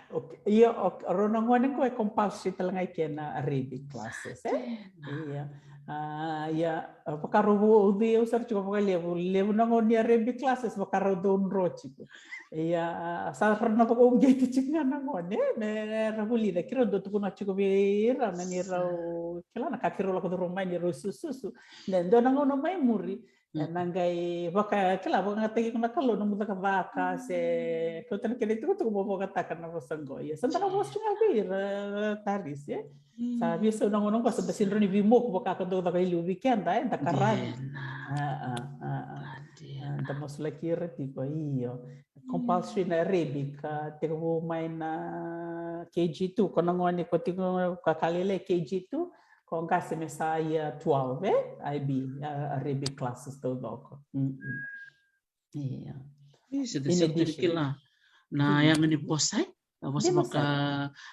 Okay. Ia, okay. Rau na gone qo e compulsory tale ga i ke na Arabic classes, e? Ia. A, ia, vakarau vou, au dui au sara tiko vakalevu. Levu na gauna ni Arabic classes, vakarau dau dro tiko. Ia, sa ra na vakauqeti tiko ga na gone me ra vulica, keirau dau tukuna tiko vei ira na ni rau kila na ka keirau lako curuma mai ni rau sususu. Ne dua na gauna mai muri e na qai vaka kila vakayagataki iko na Kalou na nomu cakacaka se kauta na kena itukutuku mo vakataka na vosa qo. Ia sa da na vosa tiko ga vei ira, Tarisi, e. Sa via sau na gauna qo sa da sega ni rawa ni veimoku vaka ka dau caka i liu vei keda, e, da karavi. Da masulaki ira tiko, io. Compulsory na Arabic, a, tekivu mai na K G two, ko na gone ko tiko ka kalele K G two, ko qase me sa year twelve, e, I B, a, Arabic classes taucoko. Ia. Io, se da sega ni kila na yaga ni vosa, e. A vosa vaka,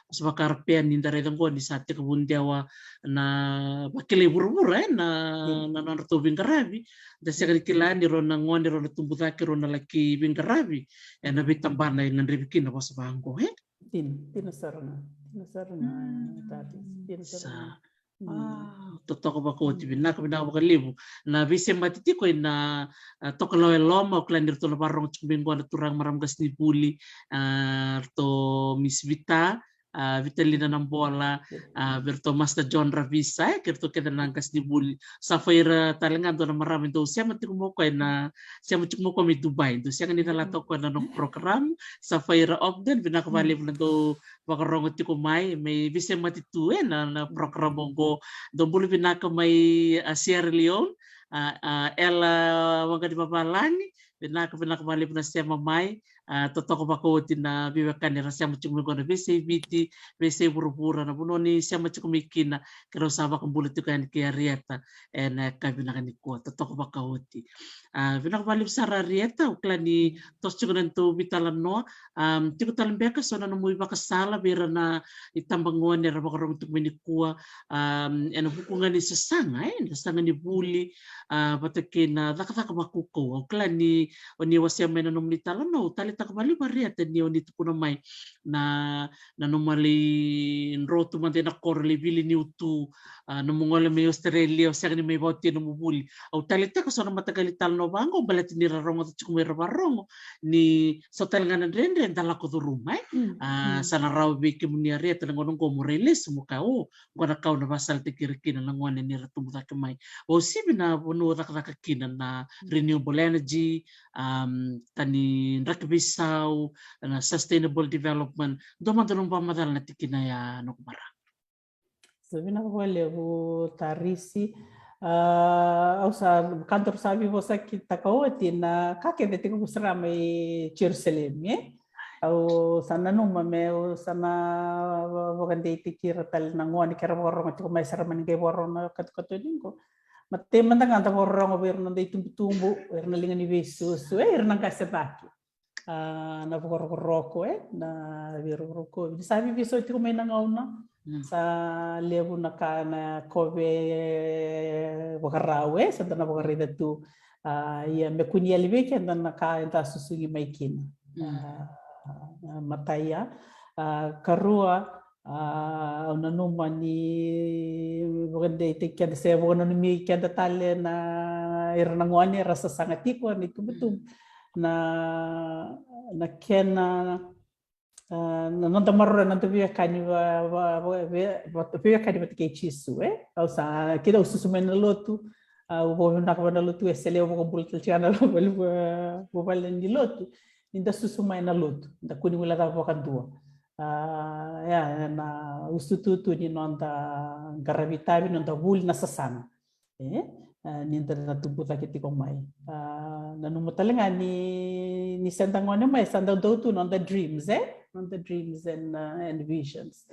vosa vaka Arapea ni da raica qo ni sa tekivu dewa na vakilai vuravura, e, na, na nodratou veiqaravi. Da sega ni kila ni rau na gone, rau na tubu cake, rau na laki veiqaravi. E na veitabana e gadrevi kina vosa vaqo, e? Dina, dina sara ga, dina sara ga, Tarisi, dina sara ga. Totoka vakaoti, vinaka, vinaka vakalevu. Na veisemati tiko ina, a, tokalau e loma, au kila ni ratou na vakarorogo tiko mai qo na turaga, marama qasenivuli, a, ratou Miss Vita, a, Vitalina Nabola, a, vei ratou Master John Ravisa, e, kei ratou kece na qasenivuli. Sa fai ira tale ga dua na marama e dau sema tiko mai o koya na, sema tiko mai o koya mai Dubai. Dau sega ni calata o koya na noqu program. Sa fai ira Ogden, vinaka vakalevu na dau vakarogo tiko mai, mai veisemati tu ena, na program oqo. Dou bula vinaka mai, a, Sierra Leone, a, a, Ela Waqanivavalagi, vinaka, vinaka vakalevu na sema mai, a, totoka vakaoti na veiwekani era sema tiko mai qo na veiyasai Viti, veiyasai vuravura, na vanua ni sema tiko mai kina, keirau sa vakabula tiko yani kei Arieta, ena yakavi vinaka nikua, totoka vakaoti. A, vinaka vakalevu sara Arieta, au kila ni toso tiko na nodatou veitalanoa, am, tiko tale beka so na nomu ivakasala vei ira na itabagone era vakarogo tiko mai nikua, am, ena vuku ga ni sasaga, e, ni sasaga ni vuli, a, vata kei na cakacaka vakaukauwa. Au kila ni o ni wasea mai na nomuni italanoa, au taleitaka vakalevu Arieta ni o ni tukuna mai na, na nomu a lai dro tu mada ena koro, lai vili niu tu, a, nomu gole mai Australia, o sega ni mai vaotia nomu vuli. Au taleitaka so na mataqali talanoa vaqo, baleta ni ra rogoca tiko mai ra varogo ni so tale ga na dredre da lako curuma, e? A, sa na rawa vei kemuni Arieta na gauna oqo mo rai lesu mo kaya, o, qo na ka au na vakasalataki ira kina na gone ni ra tubu cake mai. Au sivi na vanua cakacaka kina na renewable energy, am, tani draki veisau, na sustainable development. Dua mada nomu vakamacala na tikina ya, noqu marama. Sa vinaka vakalevu Tarisi. A, au sa, ka daru sa veivosakitaka oti na ka kece tekivu sara mai Jerusalemi, e? Au sa nanuma me au sa na vakadeitaki ira tale na gone ke ra vakarogo tiko mai sara mani qai vakarogo na katokatoni qo. Matai mada ga da vakarogo vei ira na noda itubutubu, ira na liga ni veisusu, e, ira na qase cake. A, na vakarokoroko, e, na veirokoroko. Ni sa veiveisau tiko mai na gauna, sa levu na ka na kove vakarau, e, sa da na vakaraica tu. A, ia me kua ni yali vei keda na ka eda susugi mai kina. A, a, matai ya. A, karua, a, au nanuma ni vakadeitaki keda se vakananumi keda tale na ira na gone era sasaga tiko na itubutubu. Na, na kena, a, na noda maroroya na noda veiwekani va, va, va, veiwekani vata kei Jisu, e? Au sa, kida au susu mai na lotu, a, au vakavinaka vua na lotu, e, se levu vakabula tale tiko na vale, vale ni lotu. Ni da susu mai na lotu, da kua ni guilecava vakadua. A, ya, na usututu ni noda qaravi itavi, noda vuli na sasaga. E, a, ni da na tubu cake tiko mai. A, nanuma tale ga ni, ni sa da gone mai, sa da dau tu noda dreams, e? Noda dreams and, a, and visions.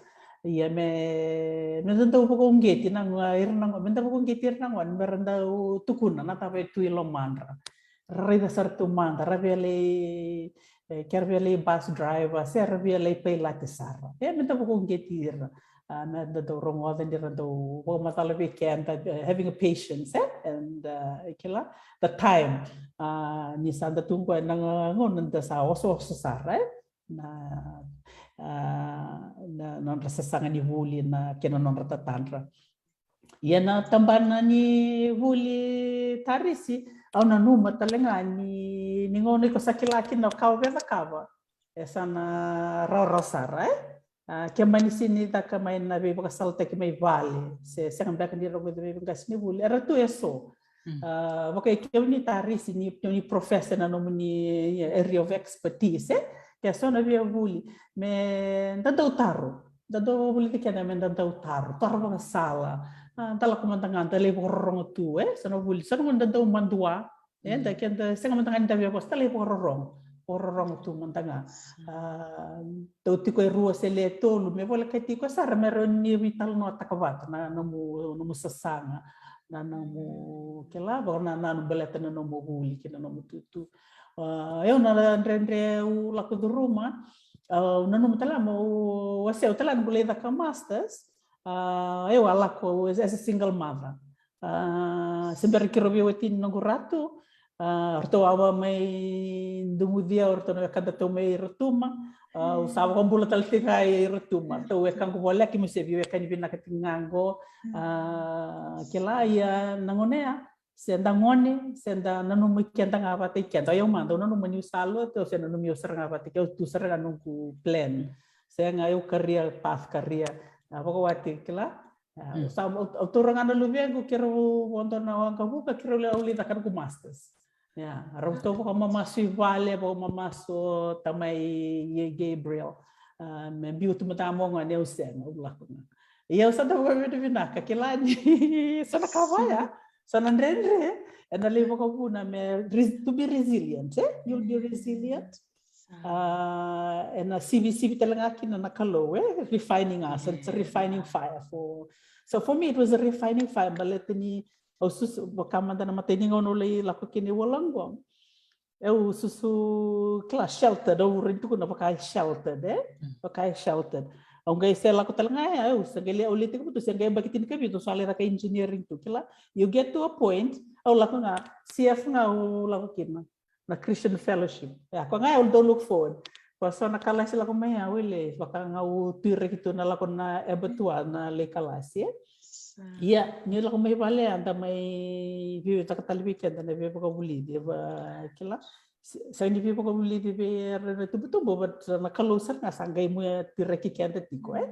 Ia me, me da dau vakauqeti na, ira na, me da vakauqeti ira na gone, me ra dau tukuna na cava e tu i lomadra. Ra raica sara tu mada, ra via lai, e, ke ra via lai bus driver, se ra via lai pailate sara. E, me da vakauqeti ira. A, me da dau rogoca ni ra dau vakamacala vei keda, e, having a patience, e? And, a, kila, the time. A, ni sa da tu qo ena gauna da sa osooso sara, e? Na, a, na nodra sasaga ni vuli, na kena nodra tatadra. Ia na tabana ni vuli, Tarisi, au nanuma tale ga ni, ni gauna iko sa kila kina o ka o via cakava, e sa na rawarawa sara, e? A, ke mani sini caka mai na veivakasalataki mai vale, se sega beka ni rogoci veiqasenivuli, era tu e so. Mm. A, vakaikeu ni, Tarisi, ni, ni professor na nomuni area of expertise, e? Ke so na via vuli, me da dau taro. Da dau vulica keda me da dau taro, taro vakasala. A, da lako mada ga, da lai vakarorogo tu, e? So na vuli, so na gauna da dau madua, e? Da, keda sega mada ga ni da via vosa, da lai vakarorogo. Vakarorogo tu mada ga. A, dau tiko e rua se le tolu, me volekati iko sara, me rawa ni veitalanoataka vata na nomu, nomu sasaga, na nomu, kila, vakanananu baleta na nomu vuli kei na nomu itutu. A, au na dredre au lako curuma, a, au nanuma tale ga meu wasea tale ga na noqu lai caka masters. A, au a lako as a single mother. A, se bera keirau veiwatini noqu ratu, a, ratou a mai dumuci au, ratou na wekadatou mai Rotuma. A, au sa vakabula tale tiko ga i Rotuma, ratou wekaqu voleka, meu se veiwekani vinaka tiko ga qo. A, kila, ia na gauna ya, se da gone, se da nanumi keda ga vata i keda. Au mada, au nanuma niu sa lotu, au se nanumi au sara ga vata i keda, au tu sara ga noqu plan. Sega, au career path, career. A, vakawati, kila. A, au sa, au, au taura ga na luvequ, keirau vodo na waqavuka, keirau lai, au lai caka noqu masters. Ia, rau tou vakamamasu i vale, vakamamasu o tamai Gabriel. A, me biu tu mada mo gone, au sega, au lako ga. Ia au sa da vakavinavinaka, kila ni so na ka vaya, so na dredre, ena lai vakavuna me res-, to be resilient, e? You'll be resilient. A, ena sivisivi tale ga kina na Kalou, e? Refining us, it's a refining fire for, so for me it was a refining fire, baleta ni au susu, vaka mada na imatai ni gauna au lai lako kina i ula qo. Au susu, kila, sheltered, au rawa ni tukuna vaka sheltered, e? Vaka sheltered. Au qai se lako tale ga, e, au se qai lai, au lai tekivu tu, se qai yabaki tinikavitu, au sa lai caka engineering tu, kila. You get to a point, au lako ga, C F ga au lako kina, na Christian Fellowship. Ia, koya ga au dau look forward. Koya so na kalasi lako mai, au lai, vaka ga au tuiraki tu na lako na abattoir na lai kalasi, e? Ia, niu lako mai vale, a, da mai veiwekani tale vei keda na veivakavulici, va, kila. Se-, sega ni veivakavulici vei ira na tubutubu, but na Kalou sara ga sa qai mai tuiraki keda tiko, e?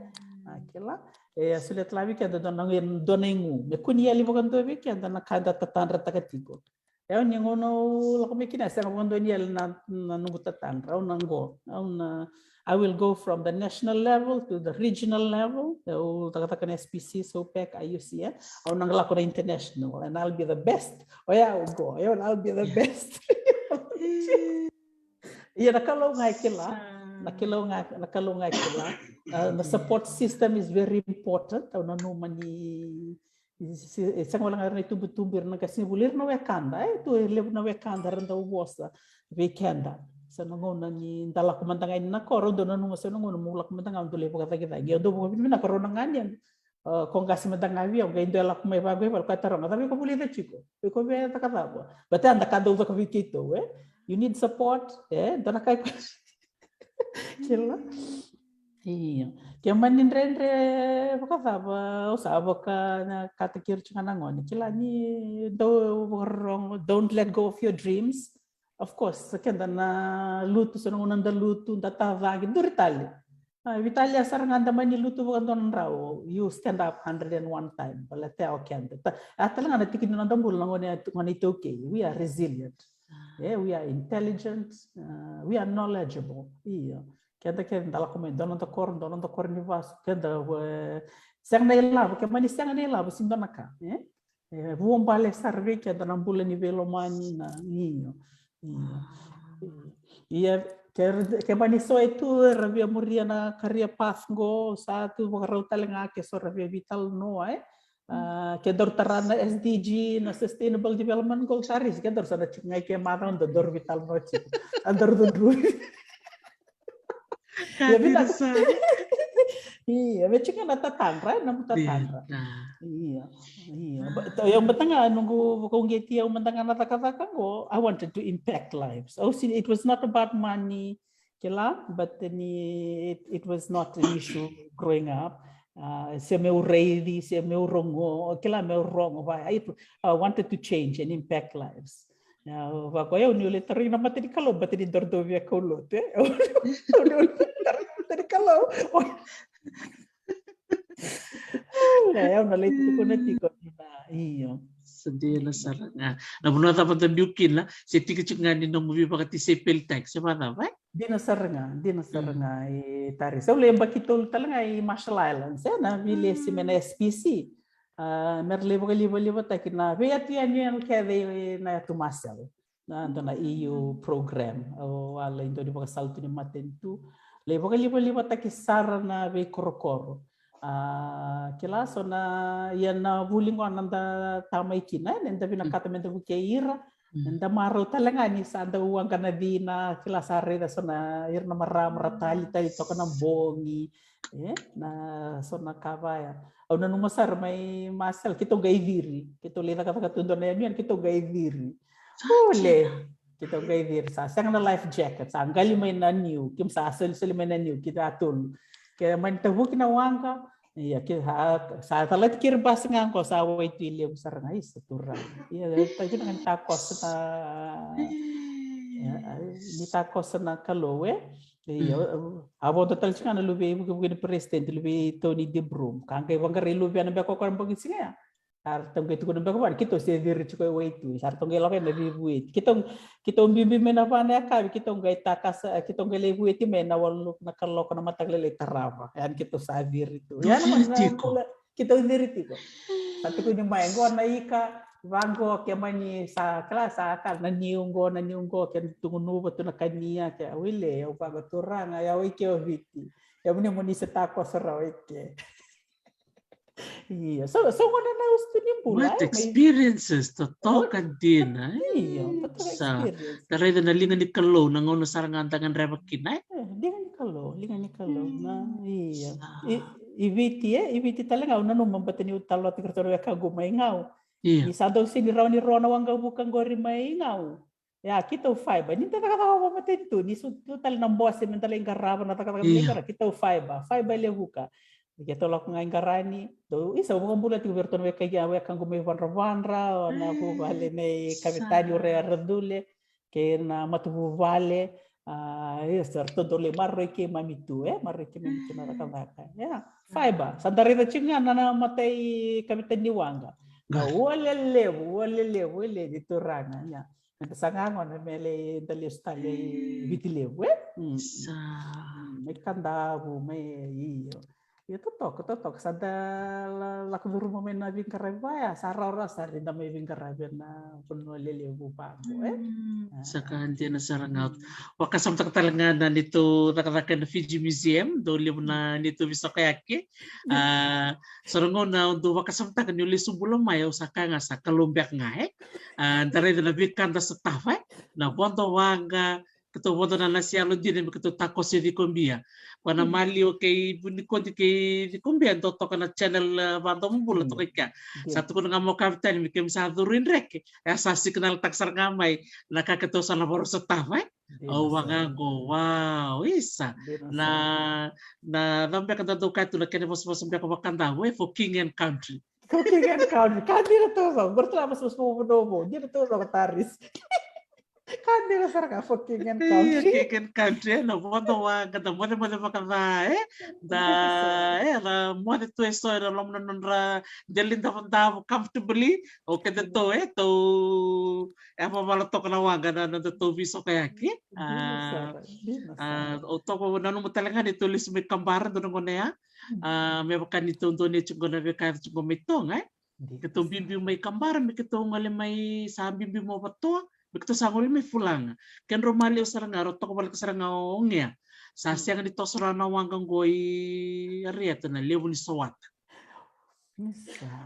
A, kila. E a solia tale vei keda dua na, dua na igu me kua ni yali vakadua vei keda na ka eda tatadrataka tiko. Ia, ni gauna au lako mai kina, sega vakadua ni yali na, na noqu tatadra, au na qo, au na, I will go from the national level to the regional level. Au cakacaka na S P C, SOPEC, I U C N. Au na lako na international, and I'll be the best. Oya au qo, eu, and I'll be the best. Ia, na Kalou ga e kila, na Kalou ga, na Kalou ga e kila. A, na support system is very important. Au nanuma ni, e, se, e, sega wale ga ira na itubutubu, ira na qasenivuli, ira na wekada, e, tu e levu na wekada era dau vosa vei keda. So na gauna ni da lako mada ga i na koro, au dau nanuma so na gauna meu lako mada ga, au dau lai vakacagicagi, au dau vakavinavinaka rau na ganei, e, ko qase mada ga vei au, qai dau lako mai vaqo i vale, koya taroga, cava iko vulica tiko? Iko via caka cava? Baleta ya na ka dau caka vei keitou, e? You need support, e? Dua na ka iko Kila. Io. Ke mani dredre vakacava, au sa vaka na kata kiri tiko ga na gone. Kila ni dau vakarorogo, don't let go of your dreams. Of course, sa keda na lutu, sa na gauna da lutu, da tacaqi, duri tale. A, veitalia sara ga da mani lutu vakadua na drau, you stand up hundred and one time. Baleta o keda. Ta, a tale ga na tiki ni noda bula na gone, gone iTaukei. We are resilient. Yeah, we are intelligent, uh, we are knowledgeable. Io. Keda, keda da lako mai dua noda koro, dua noda koro ni vasu, keda, e, sega na ilavo, ke mani sega na ilavo, sega dua na ka, e? E, vuabale sara vei keda na bula ni veilomani na, io. Io. Ia, ke, ke mani so e tu era via muria na career path qo, sa tu vakarau tale ga ke so era via veitalanoa, e? A, ke daru tara na S D G, na Sustainable Development Goal, sa risi, ke daru sa na tiko ga i ke macawa, da daru veitalanoa tiko. A daru cudruvi. Ia, vinaka. Io, me tiko na tatadra, na nomu tatadra. Io, io. Ba-, io, baleta ga noqu vakauqeti au mada ga na cakacaka qo, I wanted to impact lives. Au sini, it was not about money, kila, but ni, it, it was not an issue growing up. Ah, se meu raici, se meu rogo, kila meu rogo, va. I, I wanted to change and impact lives. Ia, vaka o yau niu lai tarogi na mata ni Kalou, baleta ni daru dau via kaulotu, e? Au niu lai tarogi na mata ni Kalou. Ia, au na lai tukuna tiko ni na, io. Sa dina sara ga. Na vanua cava da biu kina, se tiki tiko ga ni nomu veivakatisaipelitaki, se vacava, e? Dina sara ga, dina sara ga, e Tari. Sa u lai yabaki tolu tale ga i Marshall Islands, e, na veilesi mai na S P C. Ah, mera lai vakalivalivataki na veiyatuyanuyanu kece i na yatu Marshall. Na, dua na E U program. Au a lai dau ni vakasala tu ni matanitu. Lai vakalivalivataki sara na veikorokoro. Ah, kila so na, ia na vuli gona da ta mai kina, e, da vinakata me da vukei ira. Mm. Da marau tale ga ni sa dau waqa na cina, kila sa raica so na, ira na marama ra talitali toka na bogi, e, na so na ka vaya. Au nanuma sara mai Marshall, keitou qai ciri, keitou lai cakacaka tu dua na yanuyanu, keitou qai ciri. Ole, keitou qai ciri, sa sega na life jacket, sa qali mai na niu, keimami sa solisoli mai na niu, keitou a tolu. Ke mani tavuki na waqa, ia, ke sa, sa talati Kiribati ga qo, sa waitu i levu sara ga, isa Turaga. Ia, e, ta kina ga ni takoso na, ia, ni takoso na Kalou, e. Ia, a vodo tale tiko ga na luve i vukevuke ni president, luve i Tony de Brum. Ka qai vaqarai luvena beka o koya na bogi siga ya. Sa ratou qai tukuna beka vua ni keitou se ciri tiko e waitu. Sa ratou qai lako yani na veivueti. Keitou, keitou biubiu mai na va na yakavi, keitou qai takasa, keitou qai lai vueti mai na walu na kaloko na mataka lailai tarava. Ia ni keitou sa ciri tu. Ia na, na, na, keitou ciri tiko. Sa tukuni mai, qo na ika, vaqo, ke mani sa, kila sa ka, na niu qo, na niu qo, ke tu gunuva tu na kania, ke wile, au vaqo Turaga, ia o ike o Viti. Ia vuni mo ni se takoso rawa ike. Ia, so, so gona na usutu ni bula. What experiences, totoka dina, e? Ia, totoka experience. Da raica na liga ni Kalou, na gauna sara ga da gadreva kina, e? E, liga ni Kalou, liga ni Kalou, na, ia. I, i Viti, e, i Viti tale ga, au nanuma bata niu talanoataki iratou na wekaqu mai Gau. Ia. Ni sa dau sini rawa ni ro na waqavuka qori mai Gau. Ia, keitou fiber. Ni da cakacaka vakamatanitu, ni su tu tale na bose, me da lai qarava na cakacaka, me lai qarava, keitou fiber. Fiber e Levuka. Keitou lako ga i qarani. Dou, isa, au vakabula tiko vei iratou na weka, wekaqu mai Vadravadra, o na vuvale nei Kavetani, o Rea Racule, kei na matavuvale, a, isa, ratou dau lai maroroi keimami tu, e, maroroi keimami tu na cakacaka. Ia, fiber. Sa da raica tiko ga na, na mata i Kavetani ni waqa. Na ua lelevu, ua lelevu, e, levu ni Turaga, ia. Eda sa gagona me lai da lesu tale i Viti Levu, e? Mm. Sa. Mm, mai Kadavu, mai, io. Io, totoka, totoka. Sa da la, lako curuma mai na veiqaravi vaya, sa rawarawa sara ni da mai veiqaravi ena vanua lelevu vaqo, e? Mm. Ah. Sa ka dina sara ga. Mm. Vakasamataka tale ga na neitou cakacaka ena Fiji Museum, dau levu na neitou veisokayaki. Mm. Ah, so na gauna au dau vakasamataka niu lesu bula mai, au sa kaya ga sa Kalou beka ga, e? A, da raica na veika da sotava, e? Na vodo waqa, keitou vodo na nasi yalodina me keitou takoso i Cikobia. Ko na maliwa kei Vunikodi kei Cikobia, dau toka na channel, e, vadomobula toka i kea. Sa tukuna ga mai o Kavetani me keimami sa curu i dreke. E a sa signal taka sara ga mai na ka keitou sa na varo sotava, e? Au vaqo, wow, isa. Na, na cava beka da dau kaya tu na kena vosavosa beka vakadavu, e, for king and country. Ko kei kena kauni, ka dina toka. Qori tale a vosavosa vou, dina toka, Taris. Ka dina sara ga, for king and country. King and country, e, na vodo waqa, da mocemoce vakaca, e? Da, e, da moce tu eso ena loma na nodra dela ni davodavo, comfortably. O kedatou, e, tou, e, vavala toka na waqa na, na nodatou veisokayaki. Dina sara, dina sara. A, o toka, nanuma tale ga ni tou lesu mai Kabara, dua na gauna ya. A, me vaka ni tou donia tiko na veika yaco tiko mai Toga, e? Keitou biubiu mai Kabara, me keitou gole mai, sa biubiu mai Vatoa, me keitou sa gole mai Fulaga. Kedrau maliwa sara ga, rau toka voleka sara ga o Gea. Sa sega ni toso rawa na waqa qo i Arieta na levu ni sowata.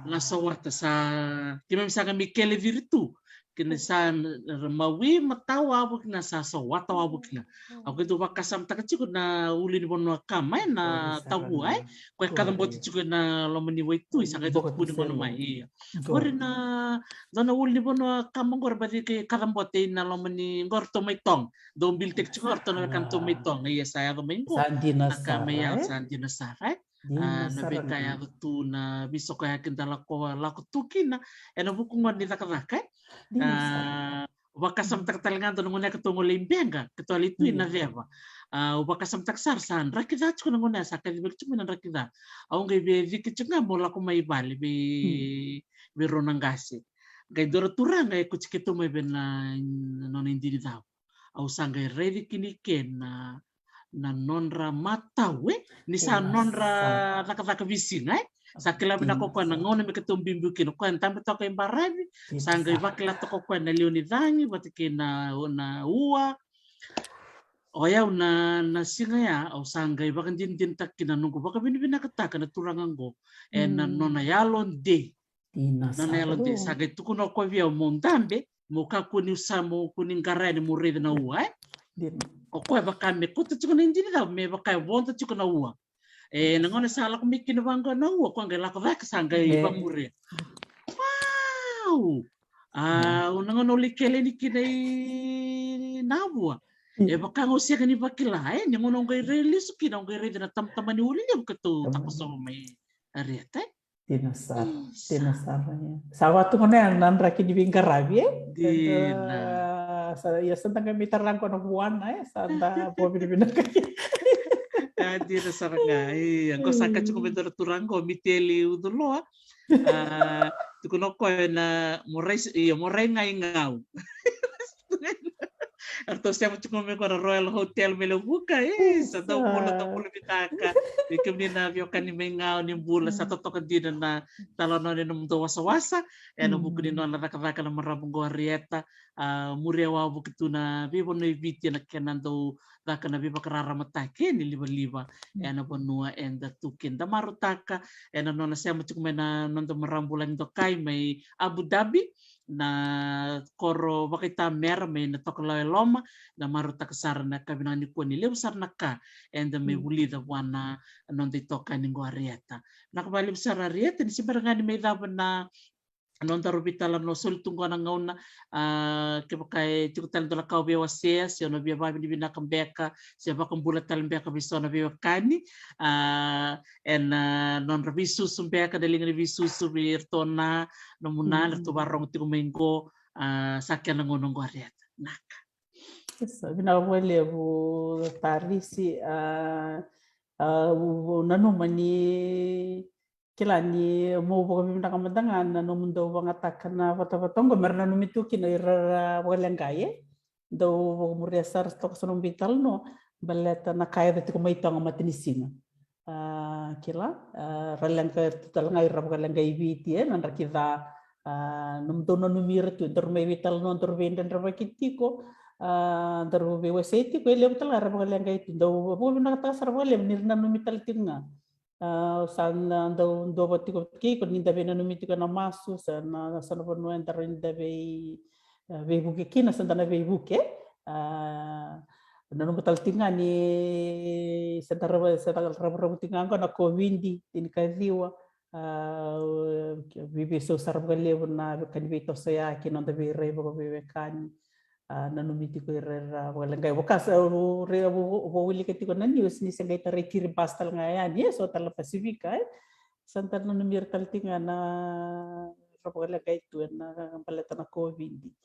Na sowata sa, keimami sa ga mai Kele, Viri tu. Kena sa, na, na Maui, Matau, wavoki ga, sa sowata wavoki ga. Au qai dau vakasamataka tiko na ulu ni vanua kama, e, na Tavua, e. Ko e kacabote tiko ena loma ni waitui, sa qai dau tukuni gona mai, ia. Qori na, dua na ulu ni vanua kama qori, baci ke kacabote ina loma ni, qori tou mai Toga. Dau bilitaki tiko qori tou na wekana tou mai Toga, ia sa yaco mai qo. Sa dina sara, e? Sa dina sara, e? Dina sara ga. Na veika e yaco tu, na veisokoyaki da lako, lako tu kina ena vuku gona ni cakacaka, e? Dina sara. Vakasamataka tale ga dua na gauna e keitou gole i Beqa, keitou lai tu i Naceva. Au vakasamataka sara, sa draki ca tiko na gauna ya, sa kaci vei tiko mai na draki ca. Au qai via ciki tiko ga meu lako mai vale vei, vei rau na qase. Qai dua na turaga e kauti keitou mai vei na, na nona idini cau. Au sa qai raici kina i ke na, na nodra matau, e? Ni sa nodra cakacaka veisiga, e? Sa kila vinaka o koya na gauna me keitou biubiu kina. O koya e dabe toka i baravi, sa qai vakila toka o koya na lewe ni cagi vata kei na, na ua. O yau na, na siga ya, au sa qai vakadinadinataka kina na noqu vakavinavinakataka na turaga oqo ena nona yalodei. Nona yalodei. Sa qai tukuna o koya vei au meu dabe, meu kakua niu sa, meu kua ni qara yani meu raica na ua, e? O koya vaka me kauta tiko na idini cau, me vaka e vodo tiko na ua. E, na gauna sa lako mai kina vaqo na ua, o koya qai lako cake, sa qai vamuria. Wow! A, au na gauna au lai kele ni kina i Navua. E vaka ga au sega ni vakila, e? Ni gauna au qai rai lesu kina, au qai raica na tamatama ni ua lelevu keitou takosova mai Arieta, e? Dina sara, dina sara, ia. Sa vatu gona ya na draki ni veiqaravi, e? Dina. Sa, ia sa da qai mai tara qo na vuana, e? Sa da vakavinavinaka kina. A, dina sara ga, ia. Qo sa ka tiko mai dua na turaga qo, Miteli Uculoa. A, tukuna o koya na morai, ia, morai ga i gau. Eratou sema tiko mai qo na Royal Hotel mai Levuka, e, sa dau bula, dau bula vinaka. Vei kemuni na veiwekani mai Gau ni bula, sa totoka dina na talanoa ni nomudou wasawasa, ena vuku ni nona cakacaka na marama qo Arieta, a, muria wavoki tu na veivanua e Viti ena kena dau caka na veivakararamataki ni livaliva ena vanua eda tu kina. Da marautaka ena nona sema tiko mai na noda marama vulagi dokai mai Abu Dhabi, na koro vakaitamera mai na Tokalau e Loma, da marautaka sara na ka vinaka nikua ni levu sara na ka eda mai vulica vua na noda itokani qo Arieta. Vinaka vakalevu sara Arieta, ni se bera ga ni mai cava na nodaru veitalanoa, soli tu qo na gauna, a, kevaka e tiko tale dua na ka o via wasea, se o na via vakavinavinaka beka, se vakabula tale beka vei so na veiwekani, a, ena nodra veisusu beka, na liga ni veisusu vei iratou na, nomu na, eratou vakarorogo tiko mai qo, a, sa kena gauna qo Arieta. Naka. Eso, vinaka vakalevu Tarisi, a, a, au nanuma ni kila ni mo vakavinavinaka mada ga na nomudou vagataka na vatavata oqo, mera nanumi tu kina ira ra vakaleqai, e? Dau vakamuria sara toka so na nomu veitalanoa, baleta na ka e yaco tiko mai Toga Matanisiga. A, kila, a, ra leqa tu tale ga ira vakaleqai i Viti, e, na draki ca, a, nomudou nanumi ira tu, daru mai veitalanoa, daru veidredrevaki tiko, a, daru veiwasei tiko, e levu tale ga ira vakaleqai tu, dau vakavinakataka sara vakalevu ni ra nanumi tale tiko ga. A, sa na dau dua vata tiko kei iko ni da veinanumi tiko ena masu, sa na, sa na vanua eda rawa ni da vei, a, veivuke kina, sa da na veivuke. A, nanuma tale tiko ga ni sa da rava, sa da ravuravu tiko ga qo na Kovidi tinikaciwa. A, veiveisau sara vakalevu na ka ni veitosoyaki, noda veirai vakaveiwekani. A, nanumi tiko ira, ira vakaleqai. Vaka sa, au re-, au, au wilika tiko na news ni se qai tarai Kiribati tale ga yani, e, so tale na Pasifika, e. Sa da nanumi ira tale tiko ga na, ira vakaleqai tu ena baleta na Kovidi.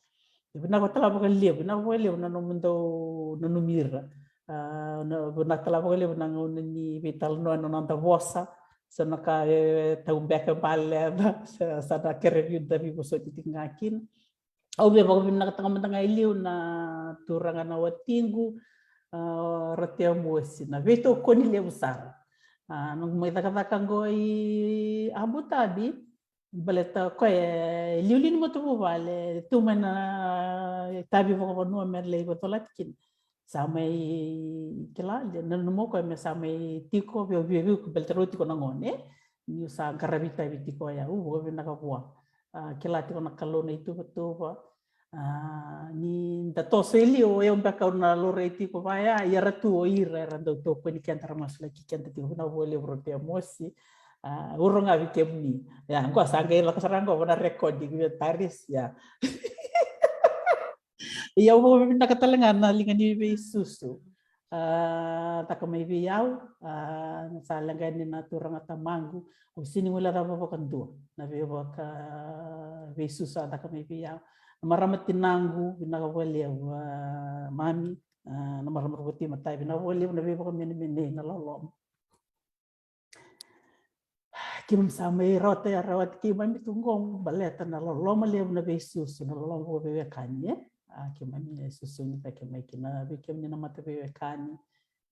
Vinaka tale vakalevu, vinaka vakalevu na nomudou nanumi ira. A, na, vinaka tale vakalevu na gauna ni veitalanoa, na noda vosa. Sa na ka e tau beka e baleta, sa, sa na kere vei da veivosoti tiko ga kina. Au via vakavinakataka mada ga e liu na turaga na watiqu, a, Ratea Mosi, na veitokoni levu sara. A, noqu mai cakacaka qo i Abu Dhabi, baleta o koya e liuliu ni matavuvale, tu mai na itavi vakavanua me lai vakacolati kina. Sa mai kila, nanuma o koya me sa mai tiko, veivuke, baleta rau tiko na gone. Niu sa qaravi itavi tiko o yau, vakavinaka vua. A, kila tiko na Kalou na ituvatuva. A, ni da toso e liu, o yau beka au na laurai tiko vaya, ia era tu o ira, era dau tokoni keda, ra masulaki keda tiko, vinaka vakalevu Ratea Mosi. A, uro ga vei kemuni. Ia, qo sa qai lako sara qo vua na recording vei Tarisi, ia. Ia, au vakavinaka tale ga na liga ni veisusu. a caka mai vei au. A, sa leqa yani na turaga tamaqu, au sini guilecava vakadua na veivaka, veisusu a caka mai vei au. Na marama tinaqu, vinaka vakalevu, a, mami, a, na marama Ruvati Matai, vinaka vakalevu na veivakamenemenei, na loloma. Keimami sa mai rawata, rawati keimami tu qo baleta na loloma levu, na veisusu, na loloma vakaveiwekani, e? A, keimami susugi cake mai kina vei kemuni na mataveiwekani.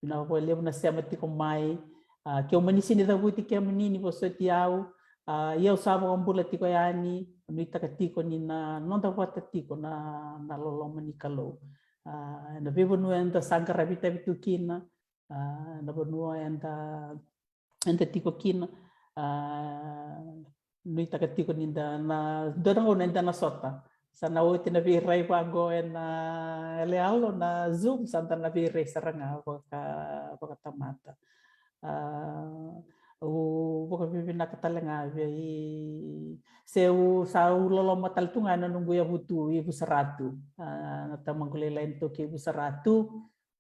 Vinaka vakalevu na sema tiko mai. A, keu mani sini cavuti kemuni ni vosoti au. A, i au sa vakabula tiko yani, nuitaka tiko ni na noda vata tiko na, na loloma ni Kalou. A, na veivanua eda sa qaravi itavi tu kina, a, na vanua eda, eda tiko kina. A, nuitaka tiko ni da na, dua na gauna eda na sota. Sa na oti na veirai vaqo ena yaloyalo na Zoom, sa da na veirai sara ga vaka, vakatamata. A, au vakavinavinaka tale ga vei, se au sa, au loloma tale tu ga ena noqu yavutu i Vusaratu. A, na tamaqu lailai na taukei Vusaratu,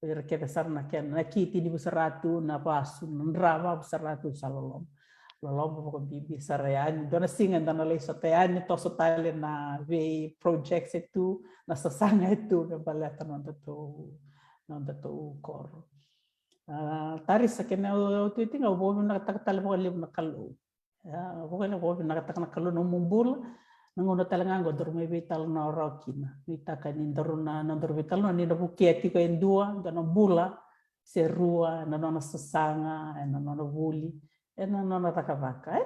o ira kece sara na kena, na kiti ni Vusaratu, na vasu, na dra va Vusaratu, sa loloma. Loloma vakabibi sara yani. Dua na siga eda na lai sota yani, toso tale na vei projects e tu, na sasaga e tu me baleta nodatou, nodatou koro. A, Tarisa, kena iotioti ga, au vakavinavinakataka tale vakalevu na Kalou. Ia, vakalevu, vakavinavinakataka na Kalou na nomu bula. Na gauna tale ga qo daru mai veitalanoa rawa kina. Nuitaka ni daru na, na daru veitalanoa ni na vukea tiko e dua, dua na bula se rua ena nona sasaga, ena nona vuli, ena nona cakacaka, e?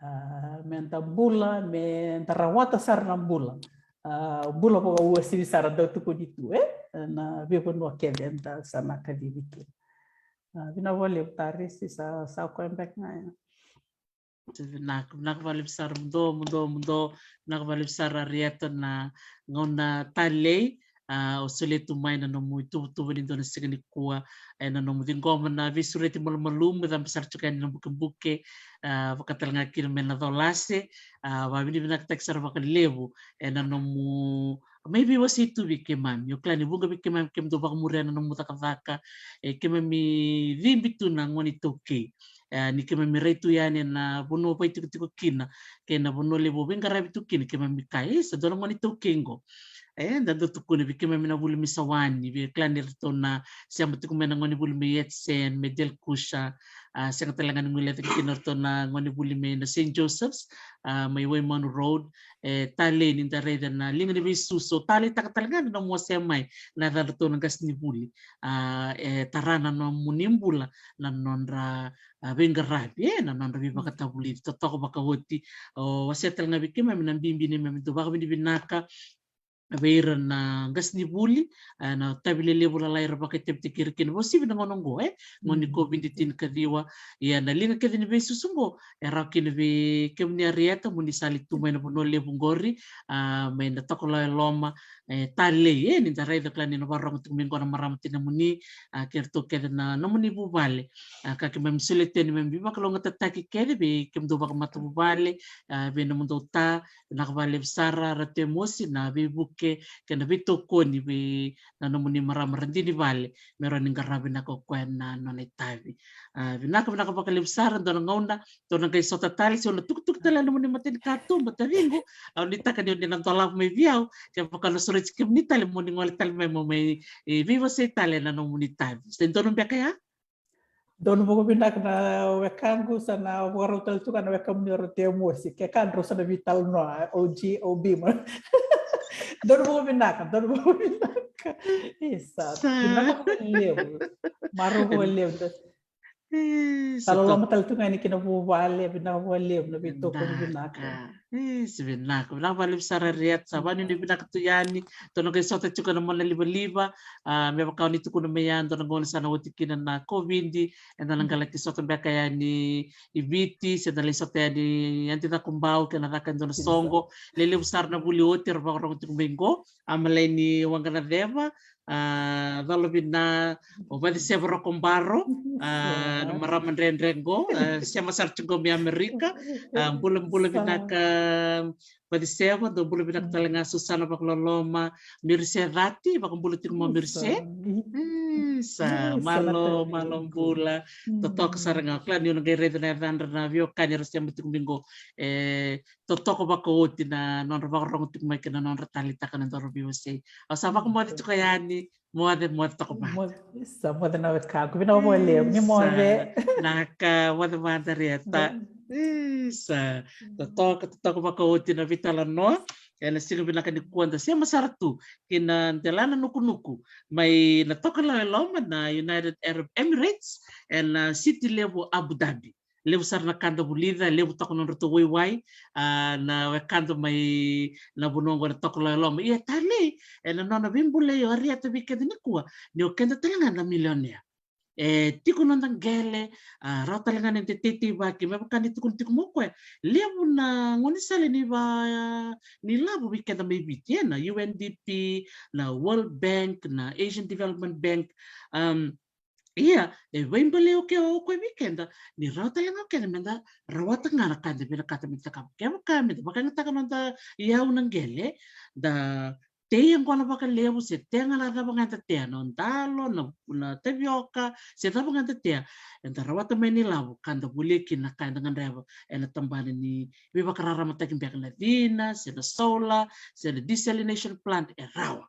A, me da bula, me da rawata sara na bula. A, bula vakauasivi sara dau tukuni tu, e? Na veivanua kece eda sa na kacivi kina. A, vinaka vakalevu Tarisi, sa, sa koya beka ga ya. Vinaka, vinaka vakalevu sara, muduo, muduo, muduo. Vinaka vakalevu sara Arieta na gauna talei. A, o solia tu mai na nomu ituvatuva ni dua na siga nikua, ena nomu ciqoma na veisureti malumalumu, cabe sara tiko yani na bukebuke, a, vaka tale ga kina mai na Colase. A, vakavinavinakataki sara vakalevu ena nomu mai veiwasei tu vei keimami. Au kila ni vuqa vei keimami kemudou vakamuria na nomu cakacaka, e, keimami cibi tu na gone iTaukei. E, ni keimami rai tu yani ena vanua vaitikotiko kina kei na vanua levu veiqaravi tu kina, keimami kaya, e, sa dua na gone iTaukei qo. E, da dau tukuna vei keimami na vuli mai Sawani, vei kila ni ratou na sema tiko mai na gone vuli mai Etsen, mai Delkusha, a, sega tale ga ni guileca kina ratou na gone vuli mai na Saint Joseph's, a, mai Waimanu Road. E, talei ni da raica na liga ni veisusu, taleitaka tale ga na nomu wasea mai na yacadratou na qasenivuli. A, e tara na nomuni bula na nodra, a, veiqaravi, e, na nodra veivakatavulici totoka vakaoti. O wasea tale ga vei keimami na bibi ni keimami dau vakavinavinaka vei ira na qasenivuli, e, na tavi lelevu lalai era vakaitavitaki ira kina vakauasivi na gauna oqo, e, gauna ni COVID tinikaciwa. Ia na liga kece ni veisusu oqo e rawa kina vei kemuni Arieta, mo ni sa lai tu mai na vanua levu qori, a, mai na Tokalau e Loma, e, talei, e, ni da raica kila ni na vakarorogo tiko mai qo na marama tinamuni, a, kei ratou kece na nomuni vuvale. A, ka keimami solia tu yani, keimami veivakalougatataki kece vei kemudou vakamatavuvale, a, vei nomudou ta, vinaka vakalevu sara Ratu Emosi na veivuke kei na veitokoni vei na nomuni marama Radini Vale, me rawa ni qaravi vinaka o koya na nona itavi. A, vinaka, vinaka vakalevu sara, dua na gauna tou na qai sota tale, se au na tukutuku tale na nomuni matanikatuba, taciqu, au nuitaka ni o ni na dolava mai vei au kevaka na sureti kemuni tale mo ni gole tale mai mo mai, e, veiwasei tale na nomuni itavi. Se donu beka ya? Donu vakavinaka na wekaqu, sa na vakarau tale tu ga na wekamuni o Ratu Emosi. Ke ka drau sa na veitalanoa, O G, O B ma. Donu vakavinaka, donu vakavinaka. Isa, sa. Vinaka vakalevu. Marau vakalevu. E, sa loloma tale tu ga yani kina vuvale, vinaka vakalevu na veitokoni vinaka. E, sa vinaka, vinaka vakalevu sara Arieta, sa vakanuinui vinaka tu yani, tou na qai sota tiko na mona livaliva, a, me vaka o ni tukuna mai ya, dua na gauna sa na oti kina na COVID, eda na qai laki sota beka yani i Viti, se da lai sota yani Yadi Cakobau, ke na caka e dua na soqo, lelevu sara na vuli oti era vakarorogo tiko mai qo, a, Malaini Waqanaceva, a, Colovina, o Vaceseva Rokobaro, a, na marama dredre qo, a, sema sara tiko mai Amerika, a, bulabula vinaka, Vaciseva, dou bula vinaka tale ga Susana Vakaloloma, Mirise Cati, vakabula tiko mo Mirise. Isa, malo, malo bula. Totoka sara ga, kila ni o na qai raica na yacadra na veiwekani era sema tiko mai qo. E totoka vakaoti na nodra vakarogo tiko mai kei na nodra taleitaka na nodaru veiwasei. Au sa vakamoce tiko yani, moce, moce toka mada. Isa, moce na wekaqu, vinaka vakalevu ni moce. Na ka, moce mada Rieta. Isa, totoka, totoka vakaoti na veitalanoa. Ena siga vinaka nikua da sema sara tu ki na delana nukunuku mai na tokalau e loma, na United Arab Emirates, ena siti levu Abu Dhabi. Levu sara na ka da vulica, levu toka nodratou waiwai, a, na wekada mai na vanua oqo na tokalau e loma. Ia talei, ena nona veibolei o Arieta vei keda nikua, ni o keda tale ga na milionea. E tiko noda qele, a, rawa tale ga ni da teiteivaki, me vaka ni tukuna tiko mai o koya. Levu na gaunisala ni va, ni lavo vei keda mai Viti, ena U N D P, na World Bank, na Asian Development Bank, um, Ia, e veibolei o ke o koya vei keda, ni rawa tale ga o keda meda rawata ga na ka da vinakata meda cakava. Kevaka meda vakayagataka noda iyau na qele, da tei yaqona vakalevu, se tea ga na cava ga eda tea, na dalo, na, na tavioka, se cava ga eda tea, eda rawata mai na ilavo ka da volia kina na ka eda gadreva ena tabana ni veivakararamataki beka na cina, se na solar, se na desalination plant, e rawa.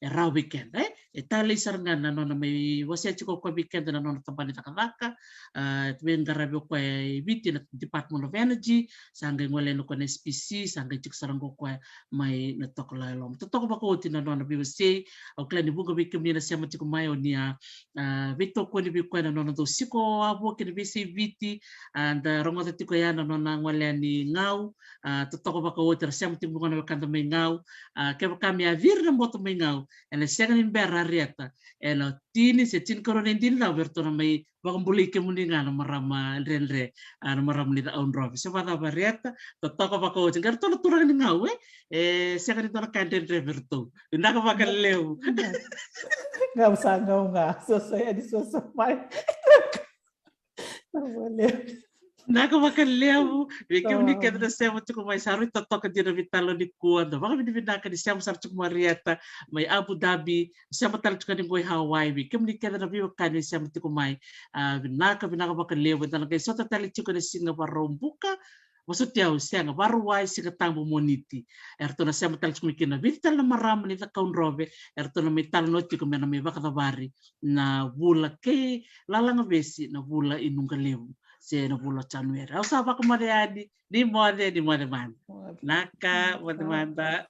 E rawa vei keda, e? E talei sara ga na nona mai wasea tiko o koya vei keda na nona tabana ni cakacaka, a, veiqaravi o koya e Viti na Department of Energy, sa qai gole yani o koya na S P C, sa qai tiko sara qo o koya mai na tokalau e loma. Totoka vakaoti na nona veiwasei, au kila ni vuqa vei kemuni na sema tiko mai o ni a, a, veitokoni vei koya na nona dau siko wavoki na veiyasai Viti, a, da rogoca tiko ya na nona gole yani Gau, a, totoka vakaoti ra sema tiko mai qo na wekada mai Gau, a, kevaka me a ciri na boto mai Gau, ena sega ni bera Arieta, ena tini se tinikarua na idini cava eratou na mai vakabulai kemuni ga na marama dredre, a, na marama ni Cakaudrove. Se vakacava Arieta, totoka vakaoti. Qai ratou na turaga ni Gau, e? E sega ni dua na ka dredre vei ratou. Vinaka vakalevu. Gau sa Gau ga, soso yani soso mai. Vinaka vakalevu vei kemuni kece na sema tiko mai, sa rui totoka dina na veitalanoa nikua. Da vakavinavinaka ni sema sara tiko mai Arieta mai Abu Dhabi, sema tale tiko yani qo i Hawaii. Vei kemuni kece na veiwekani sema tiko mai, a, vinaka, vinaka vakalevu. Eda na qai sota tale tiko ena siga Vakaraubuka, vosoti au, sega, Vakarauwai, Sigatabu, Moniti. Eratou na sema tale tiko mai kina na vica tale na marama ni Cakaudrove, eratou na mai talanoa tiko me na mai vakacavari na vula kei Lalagavesi, na vula i Nuqalevu, se na vula o Janueri. Au sa vakamoce yani, ni moce, ni moce mada. Vinaka, moce mada.